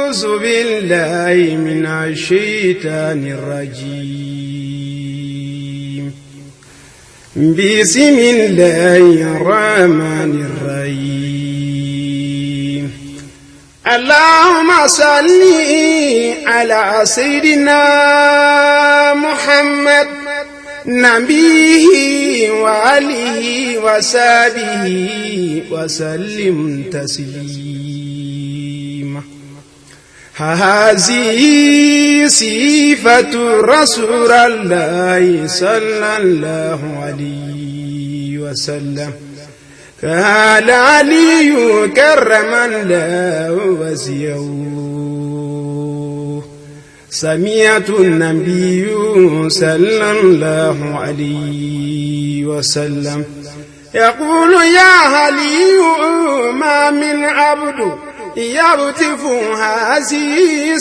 أعوذ بالله من الشيطان الرجيم بسم الله الرحمن الرحيم اللهم صل على سيدنا محمد نبيه وآله وصحبه وسلم تسليما. هذه صفة رسول الله صلى الله عليه وسلم. قال علي كرم الله وجهه سمعت النبي صلى الله عليه وسلم يقول يا علي ما من عبد يهتف هذه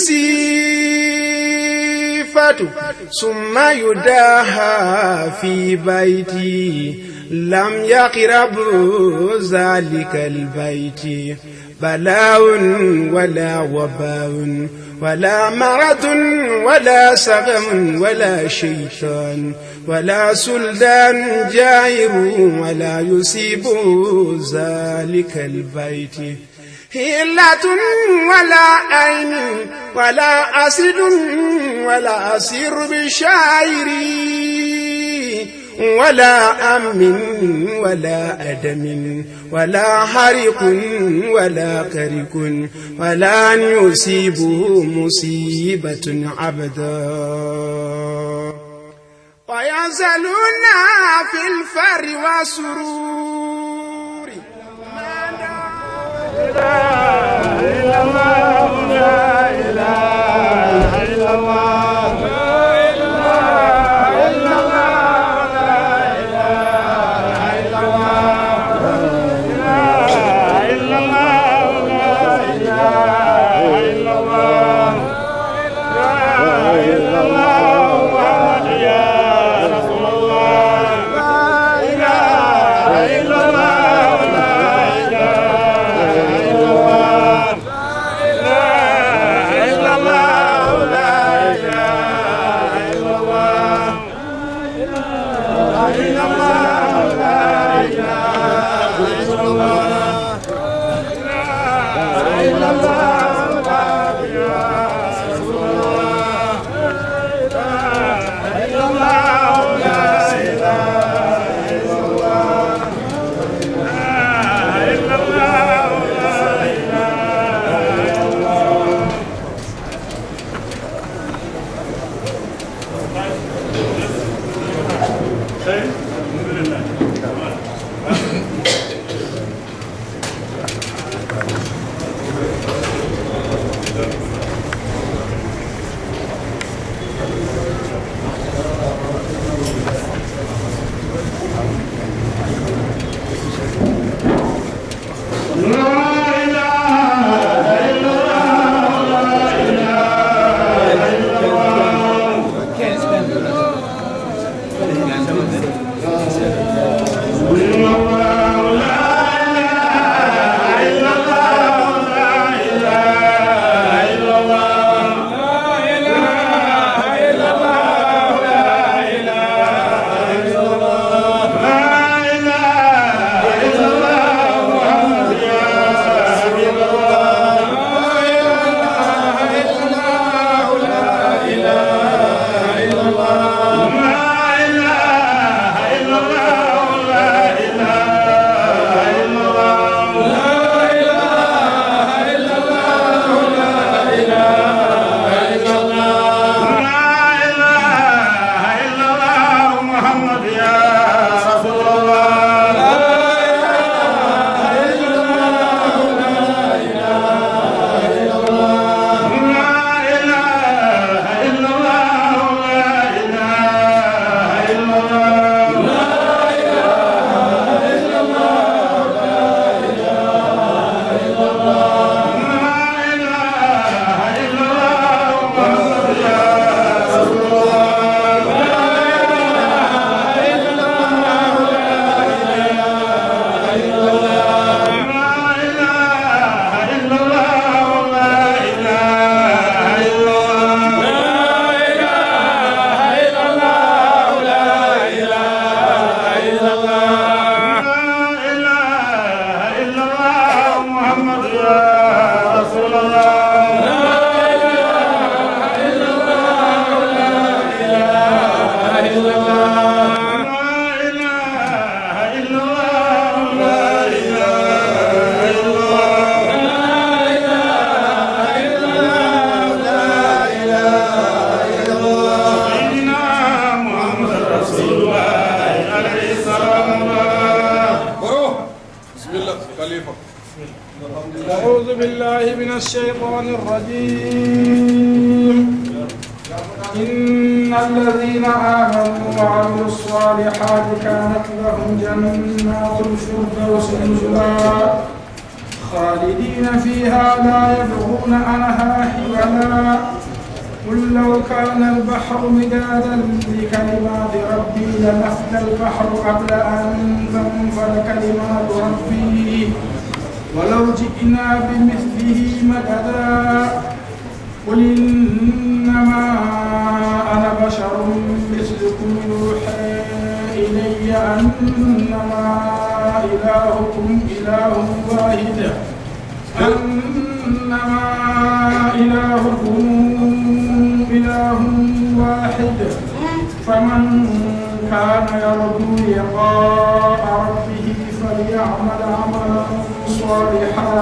صفة ثم يداها في بيتي لم يقرب ذلك البيت بلاء ولا وباء ولا مرض ولا سقم ولا شيطان ولا سلطان جائر ولا يصيب ذلك البيت هلة ولا عين ولا أسد ولا أسير بشاعري ولا أم ولا أدم ولا حرق ولا كرك ولا يصيبه مصيبة عبدا. وينزلون في الفر والسرور. لا إله إلا الله، لا إله إلا الله، لا إله إلا الله، لا إله إلا الله، لا إله إلا الله، لا إله إلا الله، لا إله إلا الله، محمد يا رسول الله، لا إله إلا الله. أعوذ بالله من الشيطان الرجيم. إن الذين آمنوا وعملوا الصالحات كانت لهم جنات الفردوس نزلا خالدين فيها لا يبغون عنها حولا. قل لو كان البحر مدادا لكلمات ربي لنفد البحر قبل أن تنفد كلمات ربي ولو جئنا بمثله مددا. قل إنما أنا بشر مثلكم يوحى إلي أنما إلهكم إله واحد أنما إلهكم إله واحد فمن كان يرجو لقاء ربه فليعمل عملا صالحا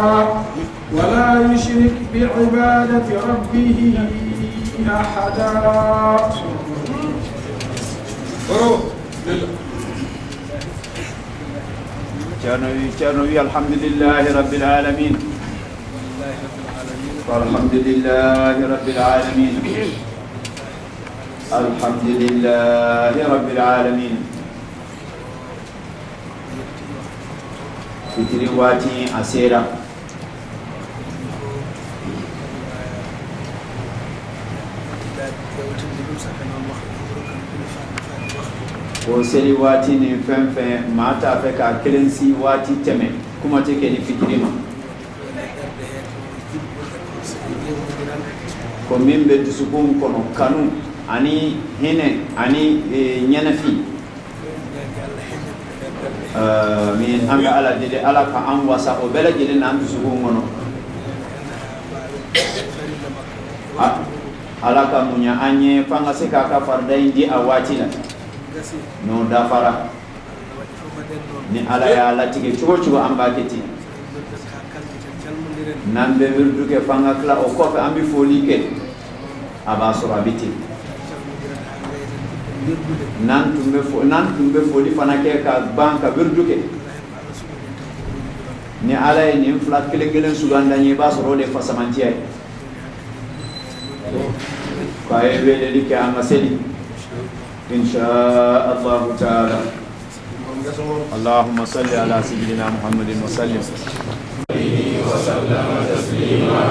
ولا يشرك بعبادة ربه أحدا. Ceerno wi alhamdulillahi rabbil alamin, alhamdulillahi rabbil alamin, alhamdulillahi rabbil alamin. Fitiri waati a sera. O seli waati ni fɛn fɛn maa t'a fɛ k'a kelen si waati tɛmɛ, kuma tɛ kɛ ni fitiri ma. Ko min bɛ dusukun kɔnɔ, kanu ani hinɛ ani ɲɛnafin min, an bɛ Ala deli, Ala ka an wasa o bɛɛ lajɛlen n'an dusukun kɔnɔ. Ala ka munya an ye f'an ka se k'a ka farida in di a waati la. N'o dafara, ni Ala y'a latigɛ cogo cogo, an b'a kɛ ten. N'an bɛ wirdu kɛ f'an ka tila, o kɔfɛ an bɛ foli kɛ, a b'a sɔrɔ a bɛ ten. N'an tun bɛ foli fana kɛ ka ban ka wirdu kɛ, ni Ala ye nin fila kelen kelen sugandi an ye, i b'a sɔrɔ o de fasamantiya ye. K'a ye weleli kɛ an ka seli, insha Allahu taala. اللهم صل على سيدنا محمد وسلم. وسلم تسليما.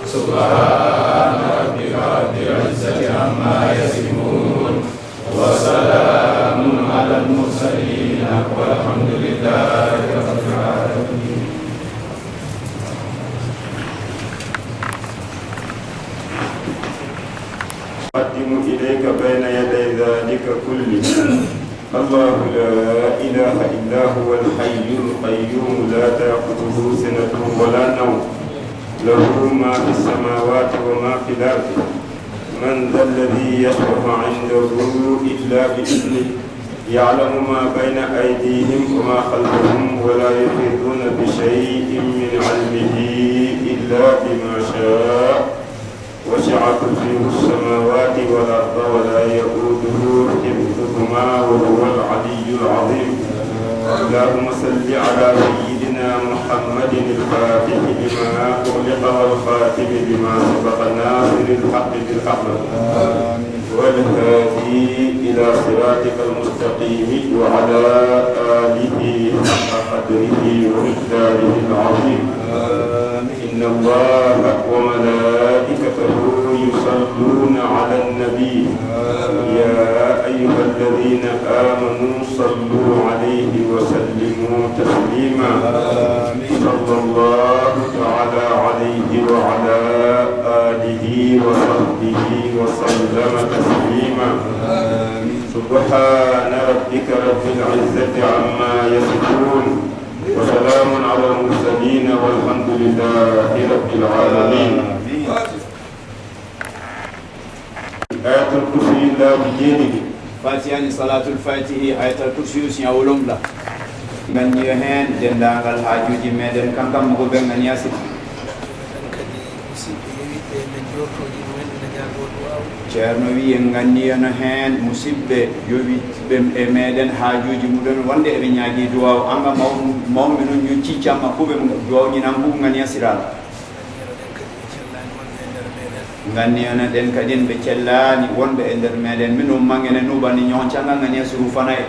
سبحان ربك رب العزة عما يصفون وسلام على المرسلين والحمد لله رب العالمين. أقدم إليك بين يدي ذلك كله. الله لا إله إلا هو الحي القيوم لا تأخذه سنة ولا نوم له ما في السماوات وما في الأرض. من ذا الذي يشفع عنده إلا بإذنه يعلم ما بين أيديهم وما خلفهم ولا يحيطون بشيء من علمه إلا بما شاء. وسع كرسيه السماوات والأرض ولا يؤوده حفظهما وهو العلي العظيم. اللهم صل على سيدنا محمد الفاتح لما أغلق والخاتم لما سبق ناصر الحق بالحق والهادي إلى صراطك المستقيم وعلى آله حق قدره ومقداره العظيم. إن الله وملائكته يصلون على النبي يا أيها الذين آمنوا صلوا عليه وسلموا تسليما. صلى الله تعالى عليه وعلى آله وصحبه وسلم تسليما. سبحان ربك رب العزة عما يصفون وسلام على المرسلين والحمد لله رب العالمين. آية الكرسي لا بجيده. Fatiha ni salatul fatihi, ayatul kursi siɲɛ 7. Ganniyo hen dendagal haajuji meɗen kankan mogo ɓe ganiya siti. Kadi musidɓe yewiɓe men jortoji mumen ene ñaago duwaw. Ceerno wi en gandiyano hen musidɓe yowiɓe e meɗen haajuji muɗum wonde eɓe ñaagui duwaw anga mawɓe noon yo ciccamma fo ɓe duwaw ñinan hu ganiya sirala ganniyana ɗen kadin ɓe cellani wonɓe e nder meɗen min um mangene nubani ñoncanga ganiya suru fana e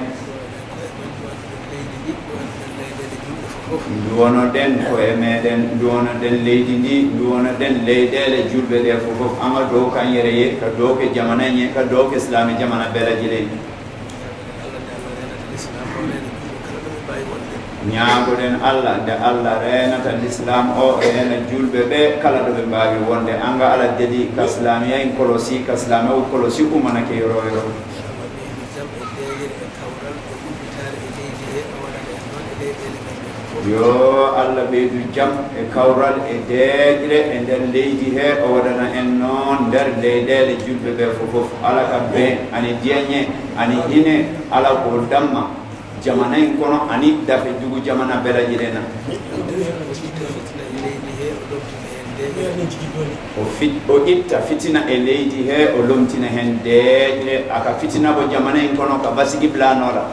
duwono ɗen ko e meɗen duwono ɗen leydi ndi duwono ɗen leyɗele julɓe ɗe fof fof anga dow kan yere ye ka dow ke jamana ñe ka dow ke islami jamana belaji leydi ñaagoɗen Allah nde Allah renata l'islam o rena julɓe ɓe kala ɗo ɓe mbawi wonde anga ala deeli ka islamiya en kolosi ka islamiya o kolosi umanake yoro yoro yo Allah ɓeydu jam e kawral e deeƴre e nder leydi he o waɗana en noon nder leyɗele julɓe ɓe fof fof ala ka be ani diyañe ani hine ala ko damma jamana en kono ani dafe jugu jamana belaji ɗena o itta fitina e leydi he o lomtina hen deeƴre aka fitina bo jamana en kono ka basigi blanola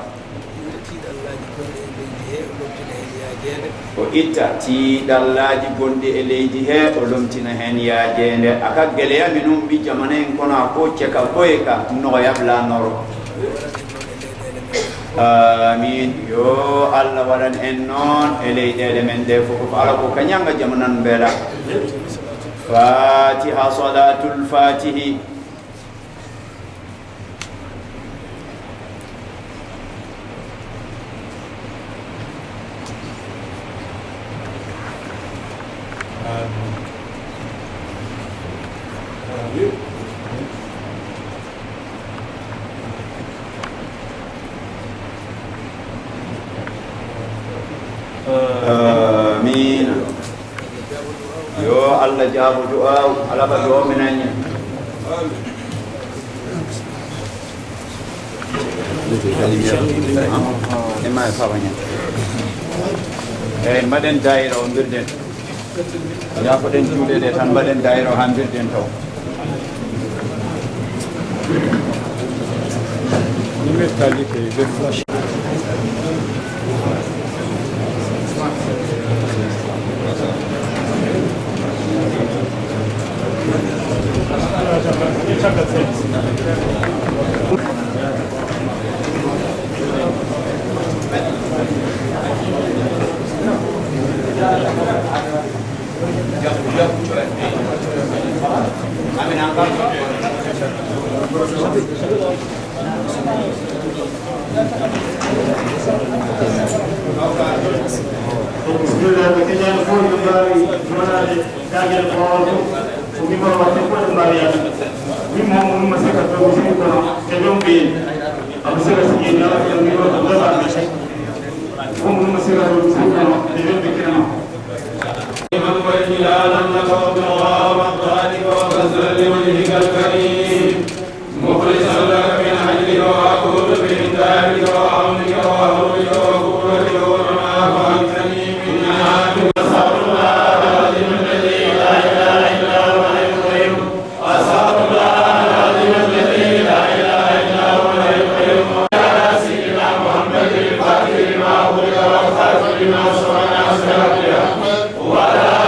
o itta tiiɗallaaji gonɗi e leydi he o lomtina hen yaajeende aka geleya minum mbi jamana en kono a ko ceka boye ka nogoya blanoro amin yo Allah waɗan en noon e leyɗele men ɗe fof ala ko kañanga jamanan mbeela fatiha salatul fatihi آمين yo Allah jaabu du'a ala ba du'a minanya eyyi mbaɗen dayira o birden yafoɗen juuɗe ɗe tan mbaɗen dayira o ha birden taw ولا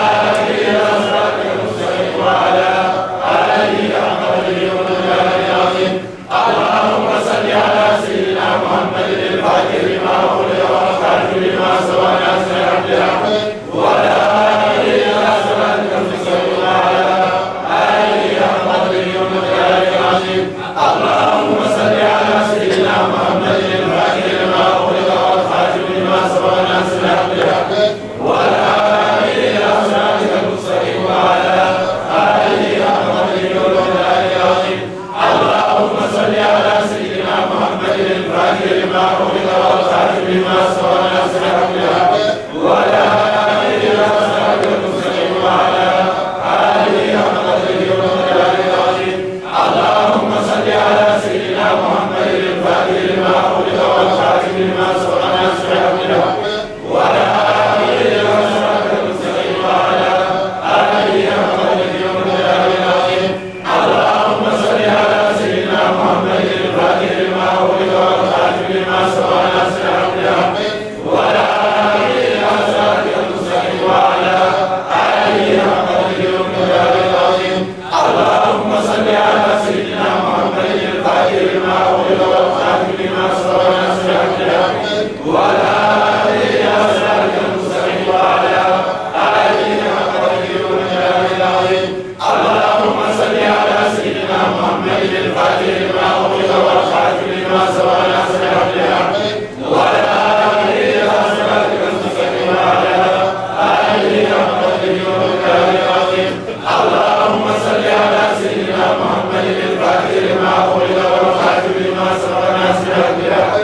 قدره ومقداره العظيم. اللهم صل على سيدنا محمد الفاتح لما أغلق والخاتم لما سبق ناصر بالحق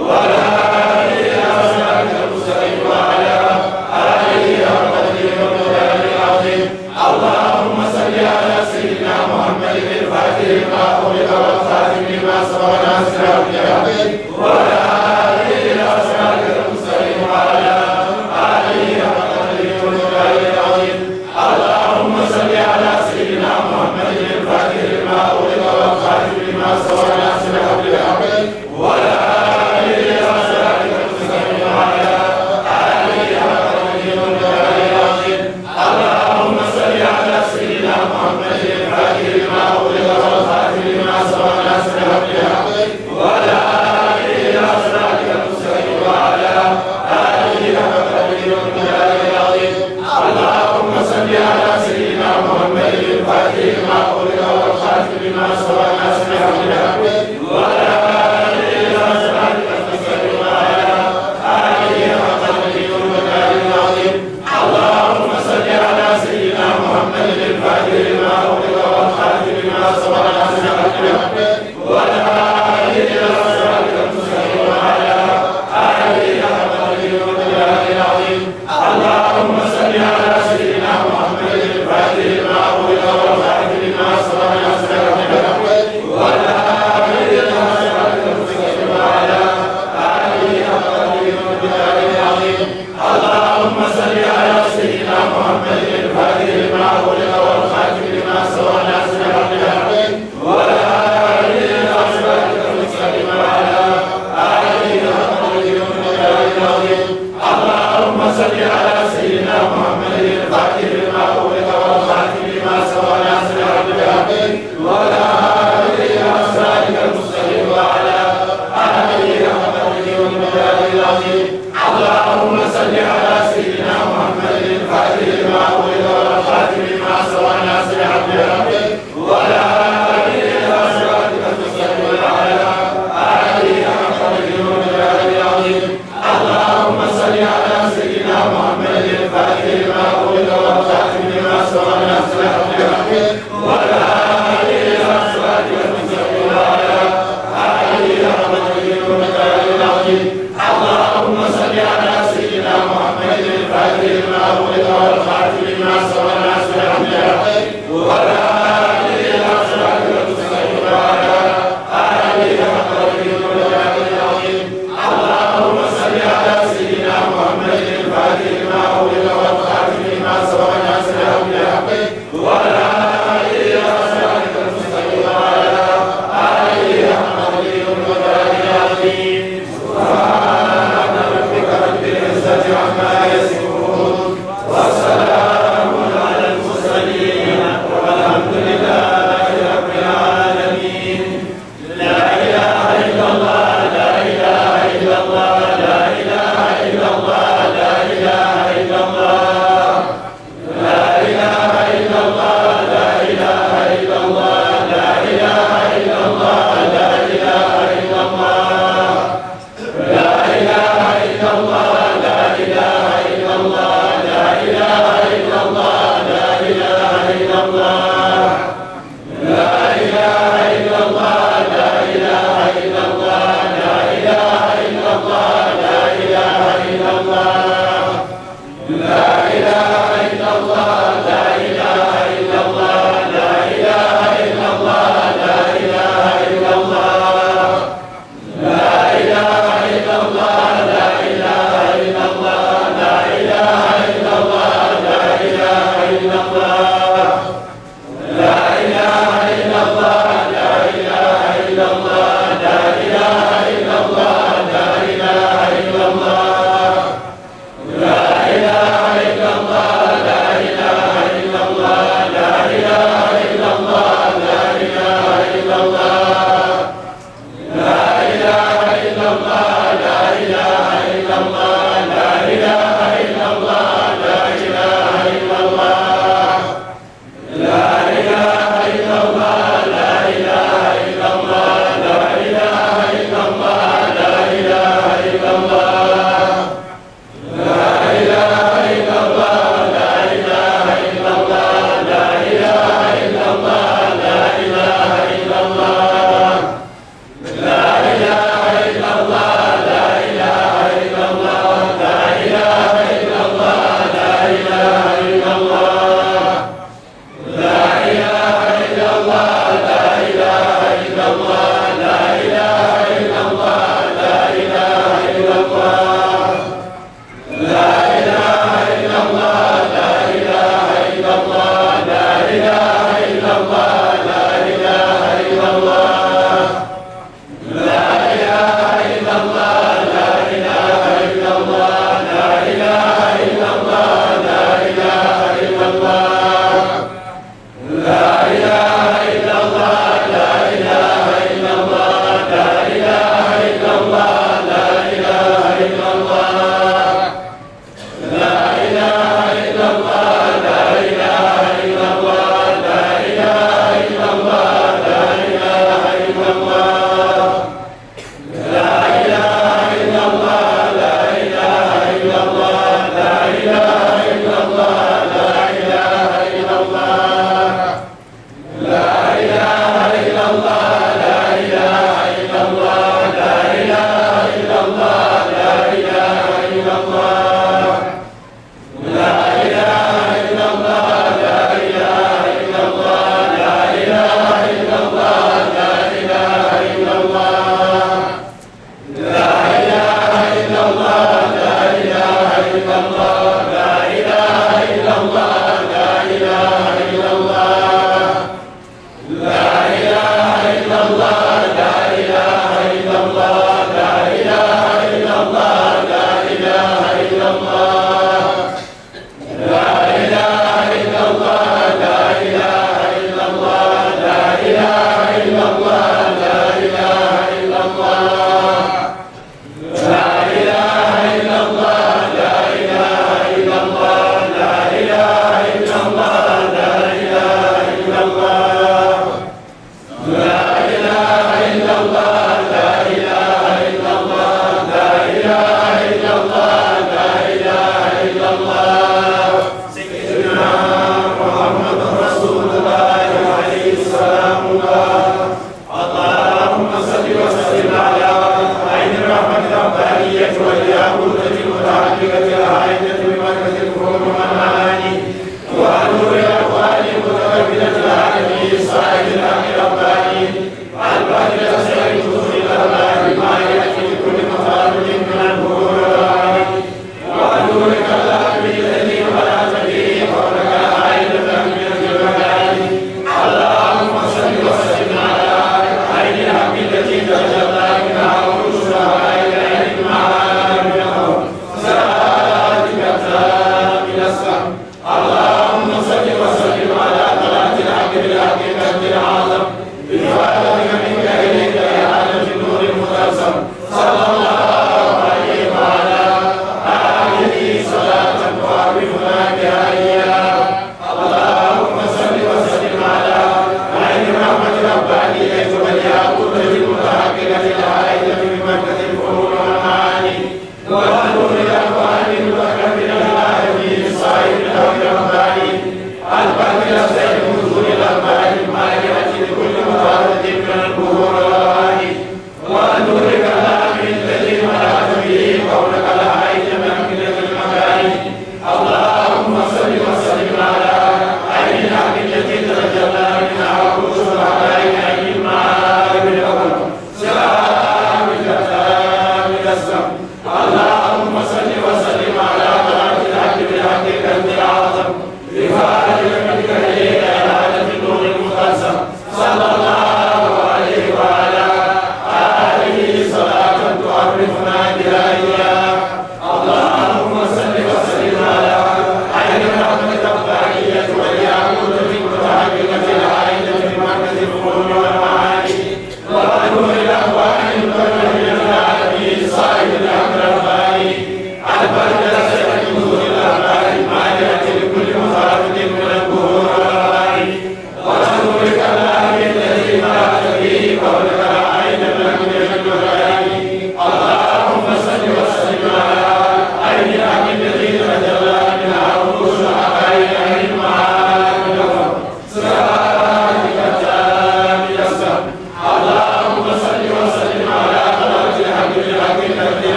وعلى آله إلى صراطك المستقيم وعلى آله حق قدره ومقداره العظيم. اللهم صل على سيدنا محمد الفاتح لما أغلق والخاتم لما سبق ناصر بالحق وعلى آله إلى صراطك المستقيم وعلى آله حق قدره ومقداره العظيم.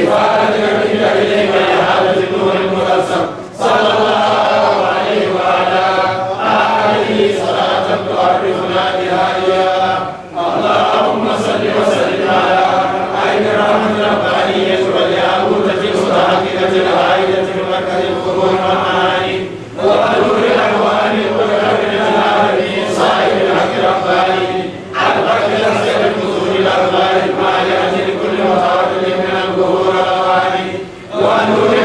إفادتك منك إليك إعادة النور المتلسم. صلى الله عليه وعلى آله صلاة تعرفنا بها إياه. اللهم صل وسلم على عين الرحمة الربانية والياقوتة المتحققة العائدة بمركز القبور والمعاني ونور الأكوان المتكونة العالمين صاحب الحق الرباني البركة الأسر الفصول الأرباب المالئة لكل متردد من الظهور والأواني ونور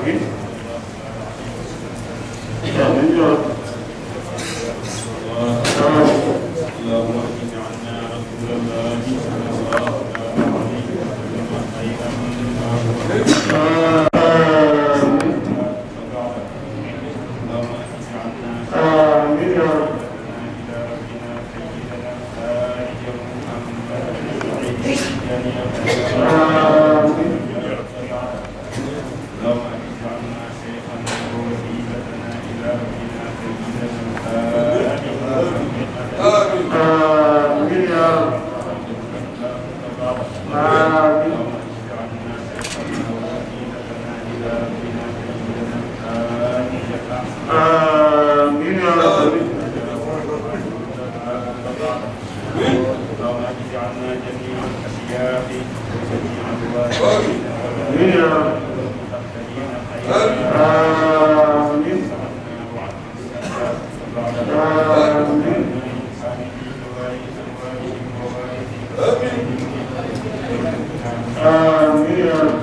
Amin. Amin ya Rabbi. اللهم اجعلنا رسول الله صلى الله عليه وسلم خيرا مما هو. اللهم اجعلنا آمين يا رب. إلى ربنا سيدنا الخارج محمد آمين. اللهم اجعلنا شيخنا ووسيلتنا إلى ربنا سيدنا الخارج محمد. آمين يا رب. آمين. اللهم اجعلنا شيخنا ووسيلتنا إلى ربنا سيدنا الخارج. آمين يا رب. اللهم اجعلنا جميع الأشياخ وجميع الوالدين آمين يا رب. والمتقين خيرا. آمين. آمين. آمين يا رب.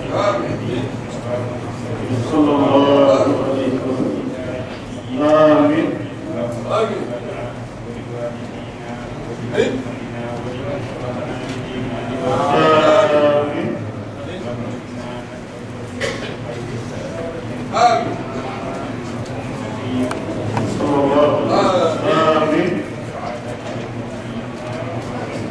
آمين. آمين. صلى الله عليه وسلم. آمين. آمين. صلى الله عليه وسلم. آمين. آمين.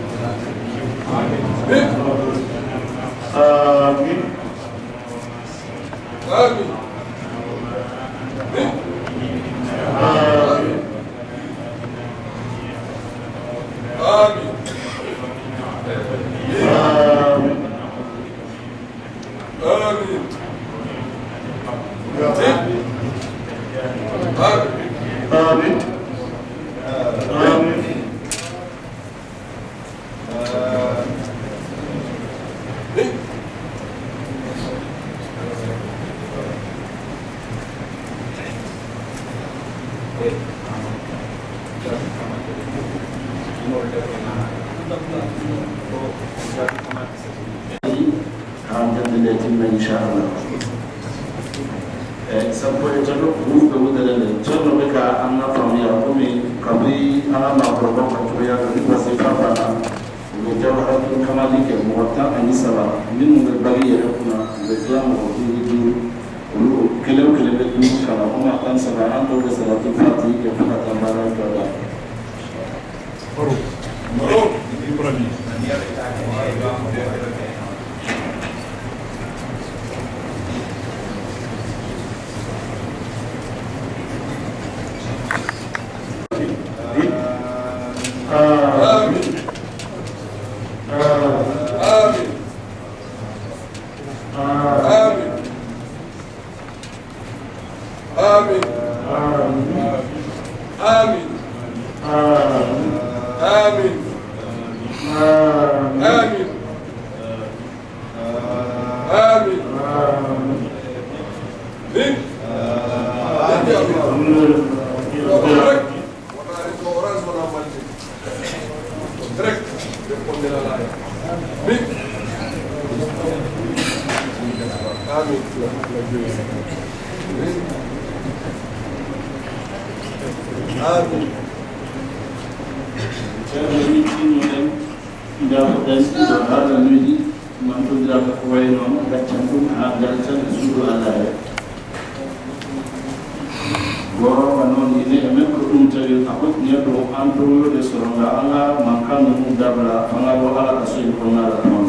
آمين. آمين. آمين. آمين. K'a jate timma inchallah. 13 wufɓe wudere nde ceerno ɓe ka an ka faamuya komi kabi an ka maakɔrɔbaw ka cogoya dɔ ni parce que fɛn banna u bɛ jawharatul kamali kɛ mɔgɔ 13 minnu bɛ bagi yɛrɛ kunna, u bɛ tila mɔgɔ duuru duuru, olu kelen o kelen bɛ duuru kalan komi a 13, an tɔw bɛ salatul fatihi kɛ fo ka taa baara jɔ la. آمين. آمين. آمين. آمين. آمين. آمين. آمين. آمين. آمين. Ceerno wi tinnoɗen jafoɗen ɗo haalanuji mantodiraka ko way noon, gaccan ɗum ha jaltan e suudu Allah he goronga noon ine e men ko ɗum tawi a hotñe ɗo an towoyode soronga an ga mankan nunu dabla fanga bo ala ka soyi konnala toon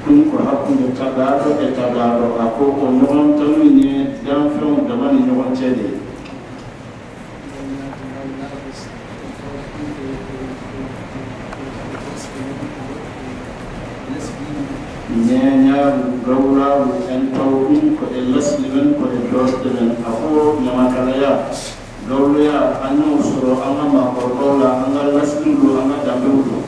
ɗum ko hakkunde tagaɗo e tagaɗo a ko o ɲɔgɔn tanu ye danfɛnw dama ni ɲɔgɔn cɛ de ye. Ñeñaaru gawraaru en taw ɗum ko e lasli men ko e dosɗe men a ko ñamakalaya gawloya an y'o sɔrɔ an ka maakɔrɔbaw la, an ka lasiliw don, an ka danbew don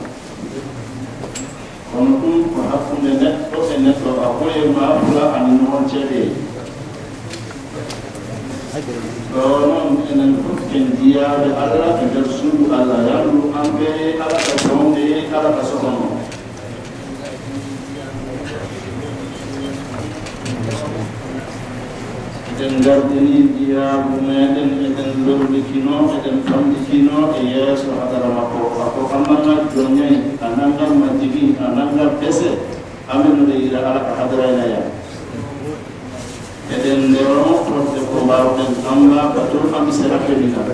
kono ɗum ko hakkunde neɗɗo e neɗɗo a ko ye maa fila ani ɲɔgɔn cɛ de ye. Ɗo enen fof en jiyaɓe Allah e nder suudu Allah, yandu an ɓe Ala ka jonde, Ala ka sokono. Eɗen gardini jiyaɓu meɗen, eɗen lorlikino, eɗen famɗikino e yeeso hadara makko. Ako ammanga joñayi a nangal majigi, a nangal dese amenude ira Ala ka hadarayna. Eɗen ndewono fodde ko mbawɗen, amba bato ami sera kelina.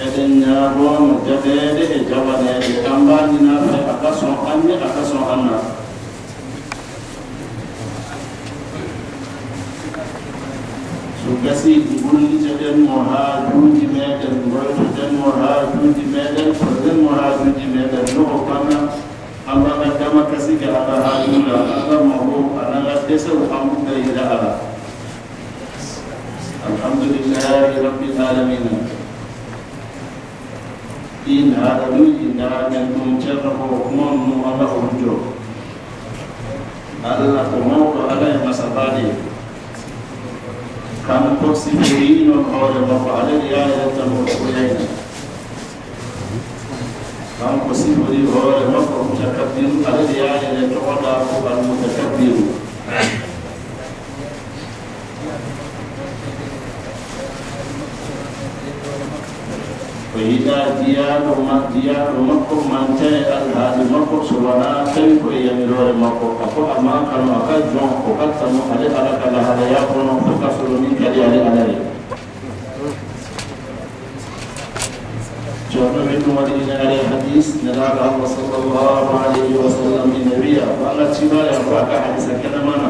Eɗen ñaagomo jaɓeede e jaɓaneede, amba ñina fe aka son anni, aka son anna. So gasi gulliteɗen mo haajuuji meɗen, goytoɗen mo haajuuji meɗen, koɗen mo haajuuji meɗen logo banna amba ga dama kasike aka haajuula anga mago ananga desew ambuɓe yira Ala. Alhamdulillahi rabbil alamina. Ɗin haalaluji ndamen ɗum ceerno ko kumon mum Allah ko hujjo Allah ko mawɗo Ala e masabaɗe kanko sifiri noon hoore makko alal yayatamo ɓoyayna. Kanko sifori hoore makko mutakabbiru, alal yayere togoɗa ko almutakabbiru. O yiɗa jiyaɗo ma jiyaɗo makko manta e alhaali makko so wona tawi ko e yamirore makko ako ama kano aka jon o kattano ale Ala ka lahalaya kono fo ka soro min kadi ale Alaye. Ceerno min ɗum waɗi ina are hadis nelaɗo Allah sallllahu alayhi wa sallam ina wiya ko Allah cibaya ko aka hadisa kenemana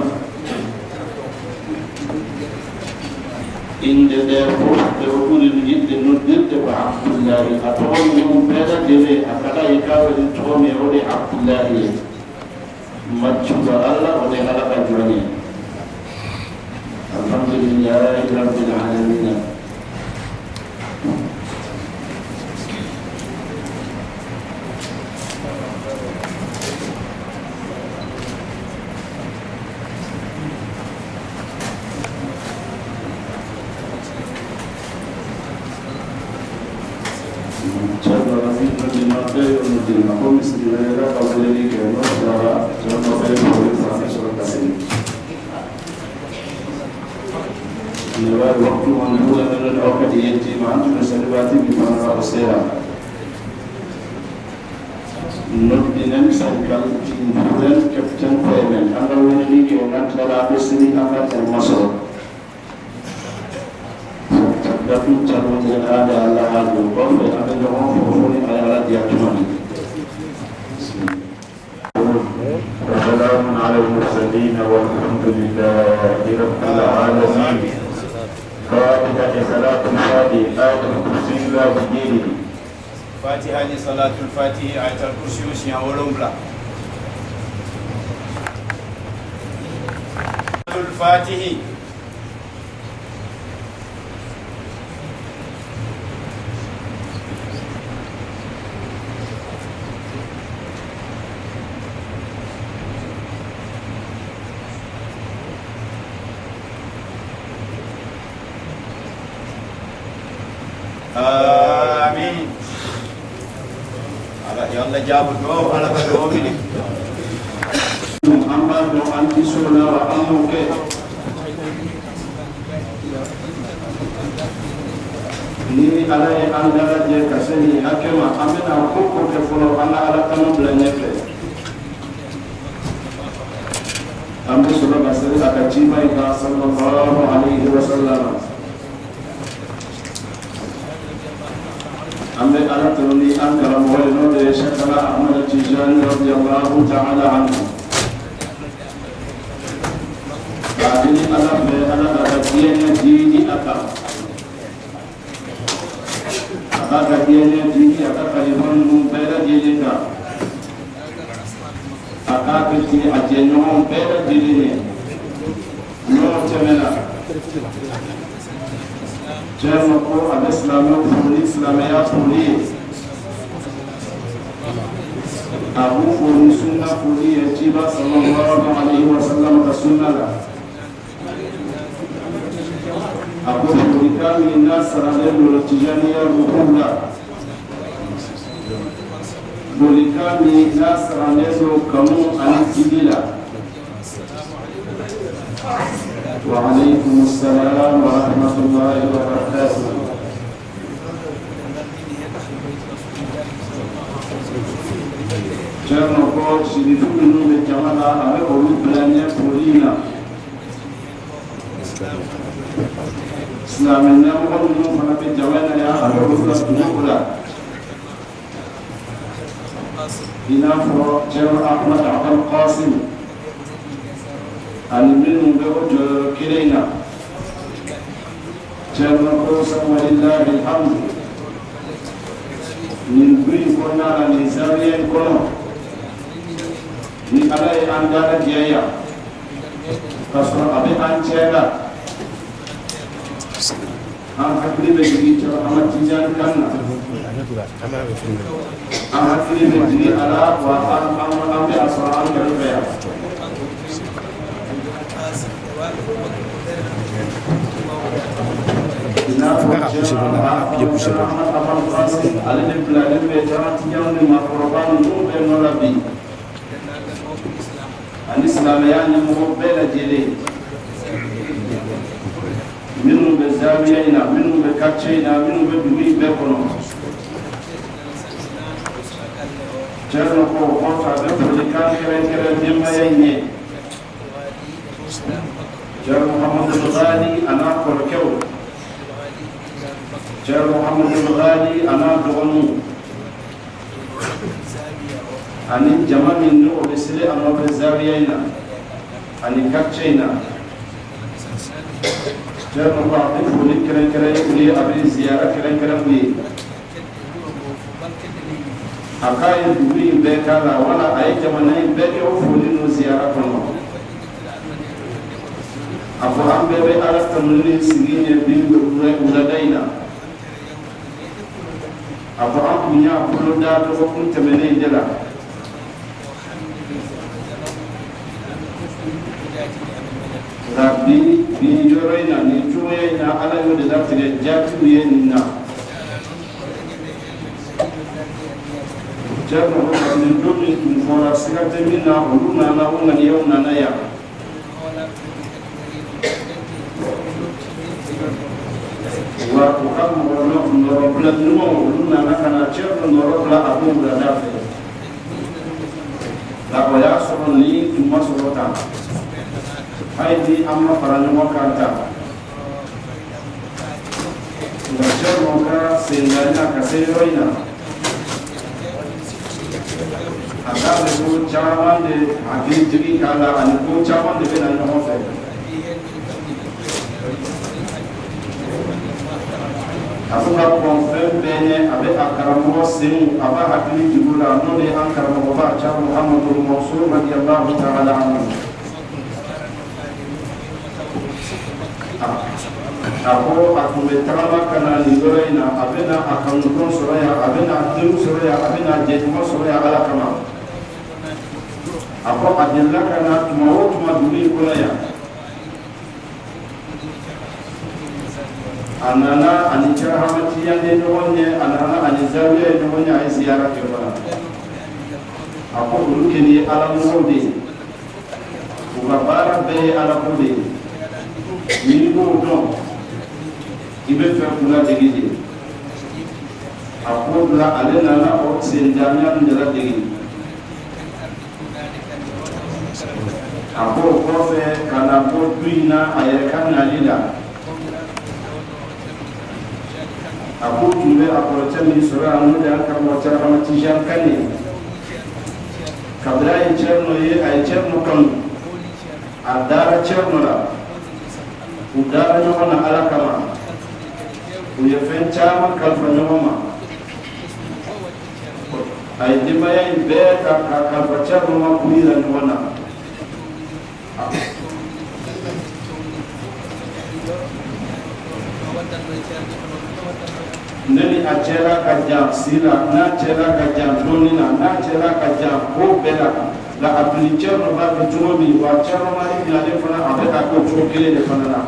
inde ɗe fof ɓe o ɓuri yiɗde noddirde ko Abdoullahi. A togomi mum beeɗa dere a kala e kaweli togomi oɗe Abdoullahi, maccuɗo Allah, oɗe ala ka joni. Alhamdulillahi rabbil alamina. Ceerno Rafi noddima ɓe yo noddima ko misiri welela ka weleli ke no jara. Ceerno ɓe koye fami soro kasini ne wawi waktu on duuɗaɗoɗon o kadi yettima antuno salibati mi fanata o seeɗa noddinen sankal furen keften koye men anga weleli ke gantaraɓe siri anga ten masoro gafin calmodiren aade Allah haaju kɔfɛ an bɛ ɲɔgɔn fo fo ni ala ala diya tuma min. وسلام على المرسلين والحمد لله رب العالمين. فاتحة صلاة الفاتحة آية الكرسي لا بجيله. Fatiha ni salatul fatihi ayatul kursi siɲɛ 7. Salatul fatihi. Amin. Ala ya Allah jaabu duwaw, Ala ka duwaw minɛ. An b'a dɔn an ti so la wa an m'o kɛ ni Ala ye an dalajɛ ka se nin hakɛ ma, an bɛna ko ko kɛ fɔlɔ, an ka Ala tanu bila ɲɛfɛ, an bɛ sɔrɔ ka seli a ka ciba in kan sallallahu alayhi wa sallam. An bɛ Ala tanu ni an karamɔgɔ ye, n'o de ye Sɛkala Ahmada Tijani radiyallahu ta'ala anhu. K'a deli Ala fɛ, Ala k'a ka diɲɛ jiidi a kan, a k'a ka diɲɛ jiidi a ka kalifa ninnu bɛɛ lajɛlen kan, a k'a kɛ ten a jɛɲɔgɔn bɛɛ lajɛlen ye. N'o tɛmɛna, cɛ ko a bɛ silamɛw fo ni silamɛya foli ye, a b'u fo ni sunna foli ye, ciba sallallahu alayhi wa sallam ka sunna la. A ko Folikan min n'a saralen don Tijaniya ruhu la, folikan min n'a saralen don kanu ani jidi la. Wa aleykum salaam wa rahmatulahi wa barakatuh. Cɛrno ko sirifu minnu bɛ jama la, a bɛ olu bila ɲɛ foli in na. Silamɛ ɲɛmɔgɔ minnu fana bɛ jama na yan, a bɛ olu ka dugu la, i n'a fɔ Cɛrno Ahmad Abdul Qasim ani minnu bɛ o jɔyɔrɔ kelen in na. Cɛrno ko walilahi alhamdu, nin du in kɔnɔna la, nin zawiya in kɔnɔ, ni Ala ye an dalajɛ yan k'a sɔrɔ a bɛ an cɛ la, an hakili bɛ jigin Cɛrno Ahmad Tijani kan na, an hakili bɛ jigin a la, wa an bɛ a sɔrɔ an kɛrɛfɛ yan. I n'a fɔ Cɛrno Ahmad Abdul Qasim, ale de bilalen bɛ Cɛrno Tijani ni maakɔrɔba ninnu bɛɛ nɔ la bi, ani silamɛya ɲɛmɔgɔ bɛɛ lajɛlen minnu bɛ zawiya in na, minnu bɛ quartier in na, minnu bɛ dugu in bɛɛ kɔnɔ. Cɛrno ko o kɔfɛ, a bɛ folikan kɛrɛnkɛrɛn denbaya in ye, Cɛrno Muhamadu Ghali a n'a kɔrɔkɛw, Cɛrno Muhamadu Ghali a n'a dɔgɔninw, ani jama min ni o bɛ seli a nɔfɛ zawiya in na ani quartier in na. Cɛrno ko a bɛ foli kɛrɛnkɛrɛn u ye, a bɛ ziyara kɛrɛnkɛrɛn u ye. A k'a ye dugu in bɛɛ k'a la, wala a ye jamana in bɛɛ kɛ o foli n'o ziyara kɔnɔ. A ko an bɛɛ bɛ Ala tanu ni sigi ye bi wulada in na. A ko an tun y'a bolo da dɔgɔkun tɛmɛnen in de la. Nka bi bi yɔrɔ in na, nin cogoya in na, Ala y'o de latigɛ jaatiw ye nin na. Cɛrno ko kabini don min tun fɔra, siga tɛ min na, olu nana, o ŋaniyaw nana yan. Wa u ka mɔgɔ nɔrɔbila ɲumanw, olu nana ka na Cɛrno nɔrɔbila a don wulada fɛ. Nka o y'a sɔrɔ nin tun ma sɔrɔ tan, hali ni an ma fara ɲɔgɔn kan tan. Nka Cɛrno ka sendanya ka se yɔrɔ in na, a k'a bɛ ko caman de hakili jigin k'a la, ani ko caman de bɛ na ɲɔgɔn fɛ. A ko ka kɔn fɛn bɛɛ ɲɛ, a bɛ a karamɔgɔ senw, a b'a hakili jigin o la, n'o de ye an karamɔgɔba Cɛrno Muhamadu Mansur radiyallahu ta'ala anhu. A ko a tun bɛ tagama ka na nin yɔrɔ in na, a bɛ na a kanutɔn sɔrɔ yan, a bɛ na a teriw sɔrɔ yan, a bɛ na a jɛɲɔgɔn sɔrɔ yan Ala kama. A ko a delila ka na tuma o tuma dugu in kɔnɔ yan, a nana ani Cɛrno Ahmad Tijani ye ɲɔgɔn ye, a nana ani zawiya ye ɲɔgɔn ye, a ye ziyara kɛ fana. A ko olu kɛni ye Ala mɔgɔw de ye, u ka baara bɛɛ ye Ala ko de ye. N'i b'o dɔn, i bɛ fɛ k'u ladege de. A ko bila ale nana o sendamiya min de ladege. A ko o kɔfɛ ka na bɔ du in na a yɛrɛ ka nali la, a ko tun bɛ a kɔrɔcɛ min sɔrɔ yan, n'o de y'an karamɔgɔ Cɛrno Ahmad Tijani Kane ye. Kabini a ye Cɛrno ye, a ye Cɛrno kanu, a dara Cɛrno la, u dara ɲɔgɔn na Ala kama, u ye fɛn caman kalifa ɲɔgɔn ma. A ye denbaya in bɛɛ ta k'a kalifa Cɛrno ma k'u yira ɲɔgɔn na. Ne ni a cɛla ka jan si la, n'a cɛla ka jan dɔnni na, n'a cɛla ka jan ko bɛɛ la, nka a tun ni Cɛrno b'a kɛ cogo min, wa Cɛrno Mali bilalen fana, a bɛ ka k'o cogo kelen de fana na.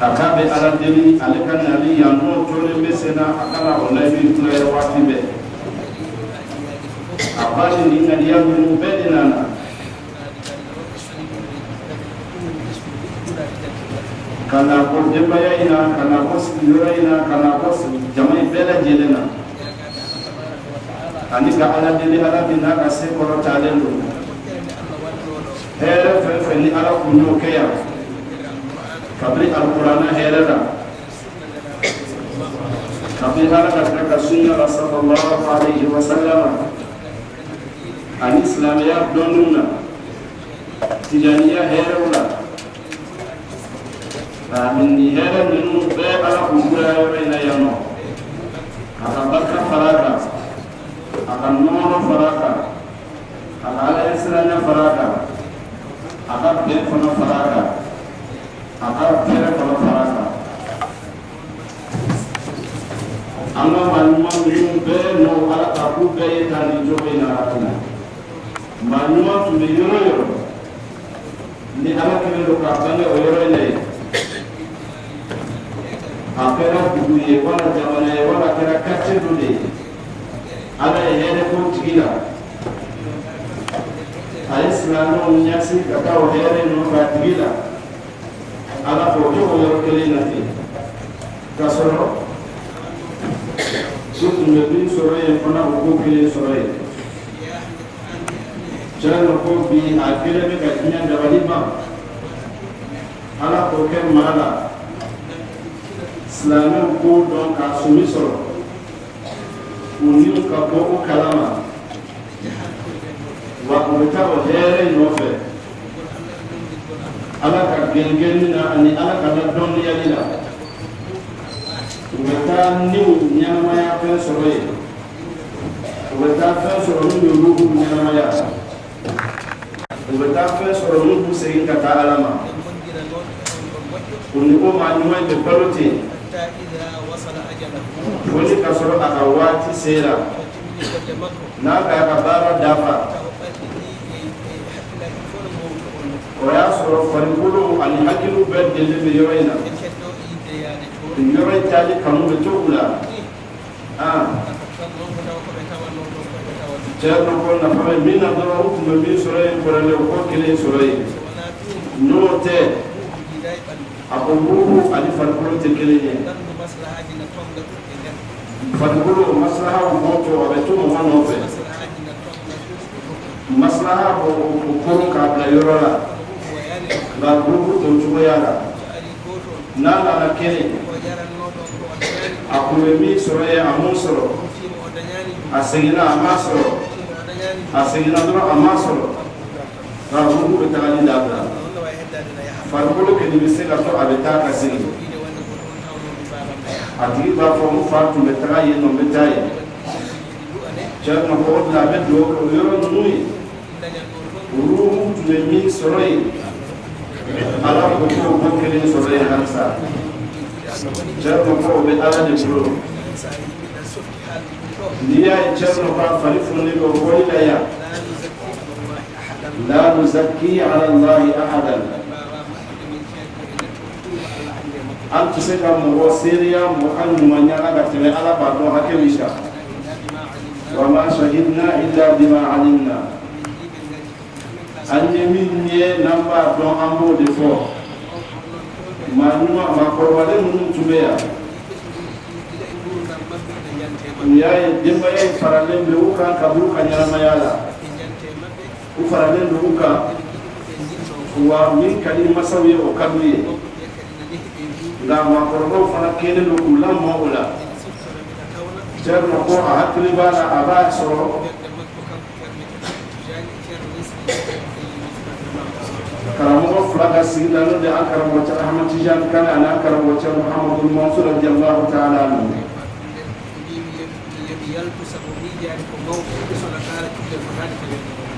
A k'a bɛ Ala deli, ale ka nali yan n'o tolen bɛ sen na, a kana o layidu tulaya waati bɛɛ. A ba ni nin ŋaniya ninnu bɛɛ de nana. Ka na bɔ denbaya in na, ka na bɔ sigiyɔrɔ in na, ka na bɔ jama in bɛɛ lajɛlen na, ani ka Ala deli, Ala min n'a ka se kɔrɔtalen don, hɛrɛ fɛn fɛn ni Ala kun y'o kɛ yan, kabini Alikuranɛ hɛrɛ la, kabini Ala ka kira ka sunna la, sallallahu alayhi wa sallam, ani silamɛya dɔnniw na, Tijaniya hɛrɛw la, amin. Nin hɛrɛ ninnu bɛɛ, Ala k'u kura yɔrɔ in na yan nɔ, a ka barika fara a kan, a ka nɔɔrɔ fara a kan, a ka Ala ɲɛsiranya fara a kan, a ka bɛn fana fara a kan, a ka hɛrɛ fana fara a kan. An ka maa ɲuman ninnu bɛɛ nɔ, Ala ka k'u bɛɛ ye tan nin cogo in na. Maa ɲuman tun bɛ yɔrɔ o yɔrɔ ni Ala kɛlen don k'a bange o yɔrɔ in na yen, a kɛra dugu ye wala jamana ye wala kɛra quartier dɔ de ye, Ala ye hɛrɛ k'o tigi la, a ye silamɛw ɲɛsin ka taa o hɛrɛ nɔfɛ a tigi la, Ala k'o kɛ o yɔrɔ kelen na ten, k'a sɔrɔ u tun bɛ min sɔrɔ yen fana, o k'o kelen sɔrɔ yen. Tiɲɛ ko bi a kelen bɛ ka diɲɛ dabali ban. Ala k'o kɛ maa la, silamɛw k'o dɔn k'a sumi sɔrɔ, u niw ka bɔ o kalama wa u bɛ taa o hɛrɛ nɔfɛ Ala ka gɛngɛnni na ani Ala ka ladɔnniyali la. U bɛ taa niw ɲɛnamaya fɛn sɔrɔ yen, u bɛ taa fɛn sɔrɔ min bɛ ruhu ɲɛnamaya, u bɛ taa fɛn sɔrɔ min b'u segin ka taa Ala ma. U ni o maa ɲuman in bɛ balo ten fo ni ka sɔrɔ a ka waati sera, n'a ka a ka baara dafa, o y'a sɔrɔ farikolo ani hakiliw bɛɛ delilen bɛ yɔrɔ in na. Yɔrɔ in taali kanu bɛ to u la. Cɛ dɔ ko nafa bɛ min na dɔrɔn, u tun bɛ min sɔrɔ yen kɔrɔlen, o k'o kelen sɔrɔ yen. N'o tɛ, a ko ruhu ani farikolo tɛ kelen ye. Farikolo maslahaw b'o to, a bɛ to mɔgɔ nɔfɛ, maslaha b'o o koron k'a bila yɔrɔ la, nka ruhu t'o cogoya la. N'a nana kelen, a kun bɛ min sɔrɔ yen, a m'o sɔrɔ, a seginna, a m'a sɔrɔ, a seginna dɔrɔn, a m'a sɔrɔ, nka ruhu bɛ tagali dabila. Farikolo kelen bɛ se ka to, a bɛ taa ka segin. A tigi b'a fɔ: n fa tun bɛ taga yen nɔ, n bɛ taa yen. Cɛ ma ko o de la a bɛ dugawu kɛ o yɔrɔ ninnu ye. Ruhu tun bɛ min sɔrɔ yen, Ala ko k'o ko kelen sɔrɔ yen halisa. Cɛ ma ko o bɛ Ala de bolo. N'i y'a ye cɛ ma ko a fari fununen bɛ o bɔli la yan, la nuzakki ala Allahi ahadan, an tɛ se ka mɔgɔ seereya mɔgɔ ka ɲumanya la ka tɛmɛ Ala b'a dɔn hakɛ min kan. Wa ma shahidna illa bima alimna, an ye min ye n'an b'a dɔn, an b'o de fɔ. Maa ɲuman, maakɔrɔbalen minnu tun bɛ yan, u y'a ye denbaya in faralen bɛ u kan kabini u ka ɲɛnamaya la, u faralen don u kan wa min ka di masaw ye, o ka d'u ye. Nka maakɔrɔbaw fana kɛlen don k'u lamɔ o la. Cɛ ko a hakili b'a la, a b'a sɔrɔ karamɔgɔ fila ka sigi la, n'o de an karamɔgɔ cɛ Ahmad Tijani Kane ani an karamɔgɔ cɛ Muhamadu Mansur radiyallahu ta'ala anhu.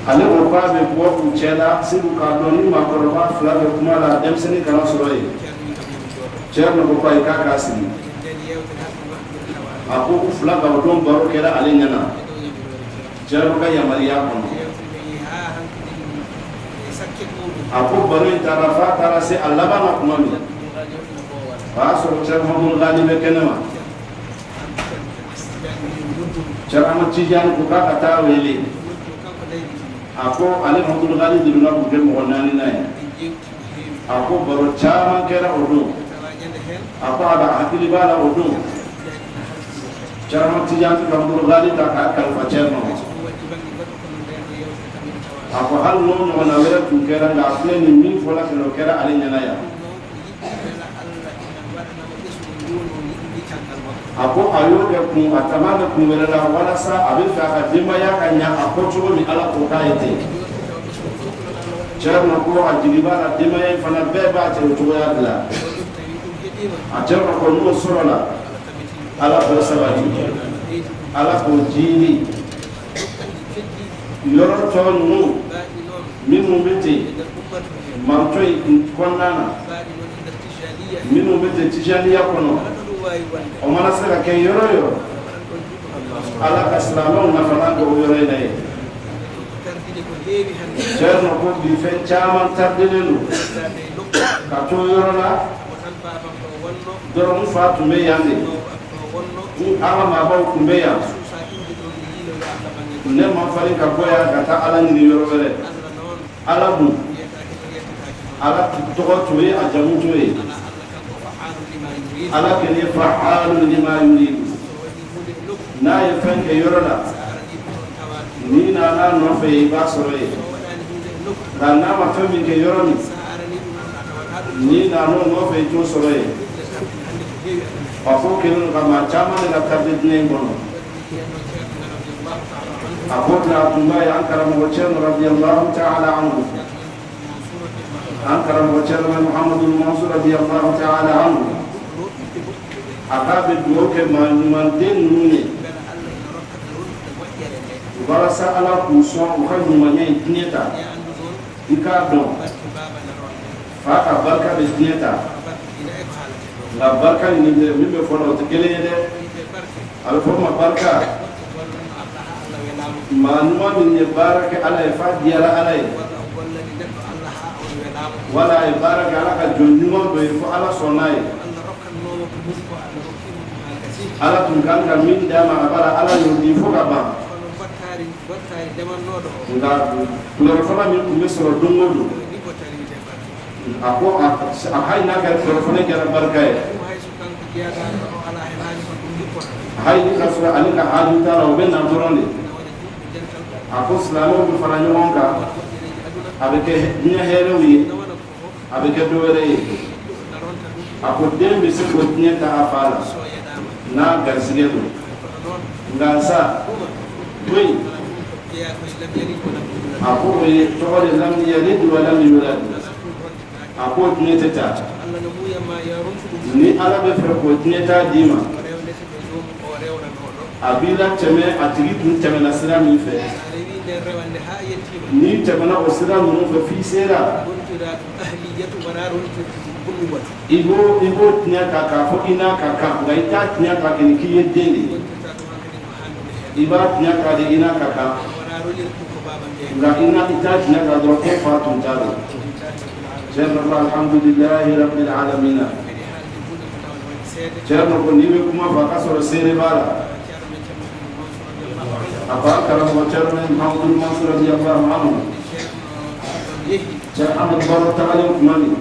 Ale ko k'a bɛ bɔ u cɛ la segu k'a dɔn ni maakɔrɔba fila bɛ kuma la, denmisɛnnin kana sɔrɔ yen. Cɛ ko ko ayi, k'a k'a sigi. A ko u fila ka o don baro kɛra ale ɲɛna cɛ ka yamaruya kɔnɔ. A ko baro in taara f'a taara se a laban na tuma min. O y'a sɔrɔ Ceerno Mamadou Ghali bɛ kɛnɛ ma. Ceerno Ahmad Tijani ko k'a ka taa wele. A ko ale Mamadou Ghali de donna k'u kɛ mɔgɔ naaninan ye. A ko baro caman kɛra o don. A ko a bɛ hakili b'a la o don, Ceerno Tijani ka Mamadou Ghali ta k'a kalifa Ceerno ma. A ko hali n'o ɲɔgɔnna wɛrɛ tun kɛra, nka a filɛ nin min fɔla fɛnɛ, o kɛra ale ɲɛna yan. A ko a y'o kɛ kun, a tama bɛ kun wɛrɛ la, walasa a bɛ fɛ a ka denbaya ka ɲa a kɔ cogo min, Ala k'o k'a ye ten. Ceerno ko a jigi b'a la, denbaya in fana bɛɛ b'a cɛ o cogoya de la. A Ceerno ko n'o sɔrɔla, Ala k'o sabati, Ala k'o jiidi. Yɔrɔ tɔ ninnu minnu bɛ ten mantɔ in kɔnɔna na, minnu bɛ ten Tijaniya kɔnɔ, o mana se ka kɛ yɔrɔ o yɔrɔ, Ala ka silamɛw nafalan kɛ o yɔrɔ in na ye. Ceerno ko bi fɛn caman tardelen don ka to yɔrɔ la dɔrɔn. N fa tun bɛ yan de, n an ka maabaw tun bɛ yan, ne ma farin ka bɔ yan ka taa Ala ɲini yɔrɔ wɛrɛ. Ala dun, Ala tɔgɔ t'o ye, a jamu t'o ye. Ala kɛlen fa'alu lima yuridu. N'a ye fɛn kɛ yɔrɔ la, n'i nana nɔfɛ, i b'a sɔrɔ yen. Nka n'a ma fɛn min kɛ yɔrɔ min, n'i nana o nɔfɛ, i t'o sɔrɔ yen. A ko kɛlen don ka maa caman de ka tarder diinɛ in kɔnɔ. A ko bila a tun b'a ye an karamɔgɔ Ceerno radiyallahu ta'ala anhu, an karamɔgɔ Ceerno Muhammadu Mansur radiyallahu ta'ala anhu, a k'a bɛ dugawu kɛ maa ɲumanden ninnu ye walasa Ala k'u sɔn u ka ɲumanya in diɲɛ ta. I k'a dɔn, fa ka barika bɛ diɲɛ ta, nka barika nin min bɛ fɔ la, o tɛ kelen ye dɛ. A bɛ fɔ o ma barika, maa ɲuman min ye baara kɛ Ala ye f'a diyara Ala ye, wala a ye baara kɛ Ala ka jɔn ɲuman dɔ ye fo Ala sɔnna ye. Ala tun kan ka min d'a ma, a b'a la, Ala y'o di fo ka ban. Nka kulɔrɔfana min tun bɛ sɔrɔ don o don, a ko a hali n'a kɛra kulɔrɔfana kɛra barika ye, hali ni ka sɔrɔ ale ka haju t'a la, o bɛ na dɔrɔn de. A ko silamɛw bɛ fara ɲɔgɔn kan, a bɛ kɛ diɲɛ hɛrɛw ye, a bɛ kɛ dɔ wɛrɛ ye. A ko den bɛ se k'o diɲɛ ta a fa la n'a garisigɛ don. Nka sa to yen, a ko o ye tɔgɔ de lam yalid wa lam yulad. A ko diɲɛ tɛ taa. Ni Ala bɛ fɛ k'o diɲɛ t'a d'i ma, a b'i la tɛmɛ a tigi tun tɛmɛna sira min fɛ. N'i tɛmɛna o sira ninnu fɛ f'i sera, i b'o tiɲɛ ta k'a fɔ i n'a ka kan, nka i t'a tiɲɛ ta kɛ k'i ye den de ye. I b'a tiɲɛ ta de i n'a ka kan, nka i n'a i t'a tiɲɛ ta dɔrɔn ko fa tun t'a dɔn. Ceerno ko alhamdulilahi rabbil alamina. Ceerno ko n'i bɛ kuma fɔ, a ka sɔrɔ seere b'a la. A ko an karamɔgɔ Ceerno Mahamadul Mansur radiyallahu anhu, Ceerno Ahmad Baro tagalen tuma min,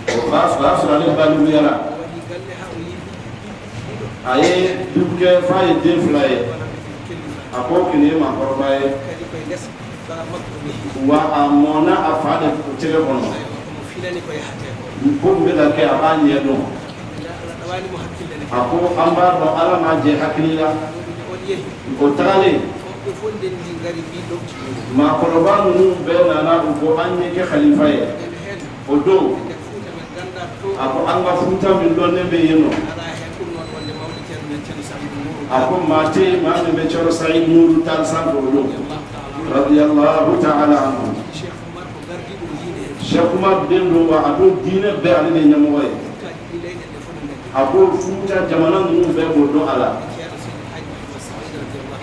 o b'a sɔrɔ, o y'a sɔrɔ ale balikuyara. A ye du kɛ f'a ye den fila ye. A ko kini ye maakɔrɔba ye wa, a mɔnna a fa de tɛgɛ kɔnɔ. Ko min bɛ ka kɛ, a b'a ɲɛ dɔn. A ko an b'a dɔn Ala m'a jɛ hakili la. O tagalen, maakɔrɔba ninnu bɛɛ nana, u ko an ye kɛ khalifa ye o don. A ko an ka Futa min dɔnnen bɛ yen nɔ, a ko maa tɛ yen maa min bɛ Ceerno Saïd Nuru Tal sanfɛ o don radiyallahu ta'ala anhu. Cheikh Umar den don wa, a don diinɛ bɛɛ ale de ɲɛmɔgɔ ye. A ko Futa jamana ninnu bɛɛ b'o dɔn a la,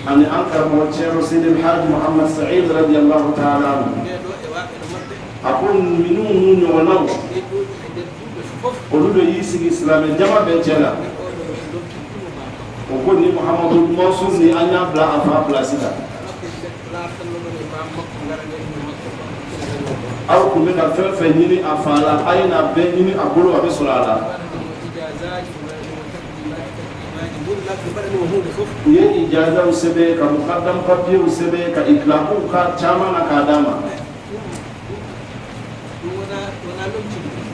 ani an karamɔgɔ Ceerno Sidi Alhaji Muhammad Saïd radiyallahu ta'ala anhu. A ko minnu n'u ɲɔgɔnnaw, Olu de y'i sigi silamɛ jama bɛɛ cɛ la. O ko ni Muhamadu Mansur ni an y'a bila a fa pilasi la. Aw tun bɛ ka fɛn fɛn ɲini a fa la, a ye n'a bɛɛ ɲini a bolo, a bɛ sɔrɔ a la. U ye ijazaw sɛbɛn, ka mukadam papiyew sɛbɛn, ka itilakuw ka caman na k'a d'a ma.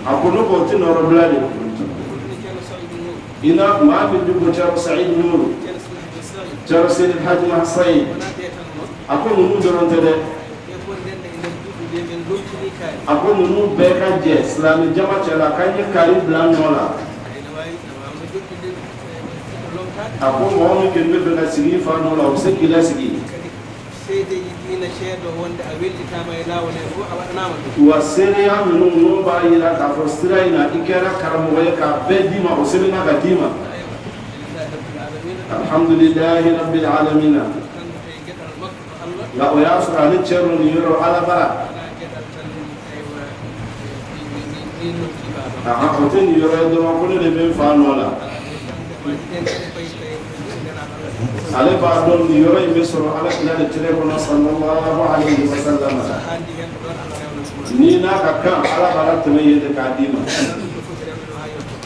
A ko ne ko o tɛ nɔrɔbila de i na maa min bɛ ko Cɛrɔ Sayid Nuru, Cɛrɔ Seyidi Haji Sayid. A ko ninnu dɔrɔn tɛ dɛ. A ko ninnu bɛɛ ka jɛ silamɛ jama cɛ la k'an ye kari bila nɔ la. A ko mɔgɔ min kɔni bɛ fɛ ka sigi i fa nɔ la, o bɛ se k'i lasigi. Wa seereya minnu n'o b'a jira k'a fɔ sira in na i kɛra karamɔgɔ ye, k'a bɛɛ d'i ma, o sɛbɛnna ka d'i ma. Alhamdulilahi rabbil alamina. Nka o y'a sɔrɔ ale cɛrɔ nin yɔrɔ Ala bara. O tɛ nin yɔrɔ ye dɔrɔn ko ne de bɛ n fa nɔ la. Ale b'a dɔn nin yɔrɔ in bɛ sɔrɔ Ala kira de tɛgɛ kɔnɔ, sallallahu alayhi wa sallam. Ni n'a ka kan, Ala b'a la tɛmɛ yen de k'a d'i ma.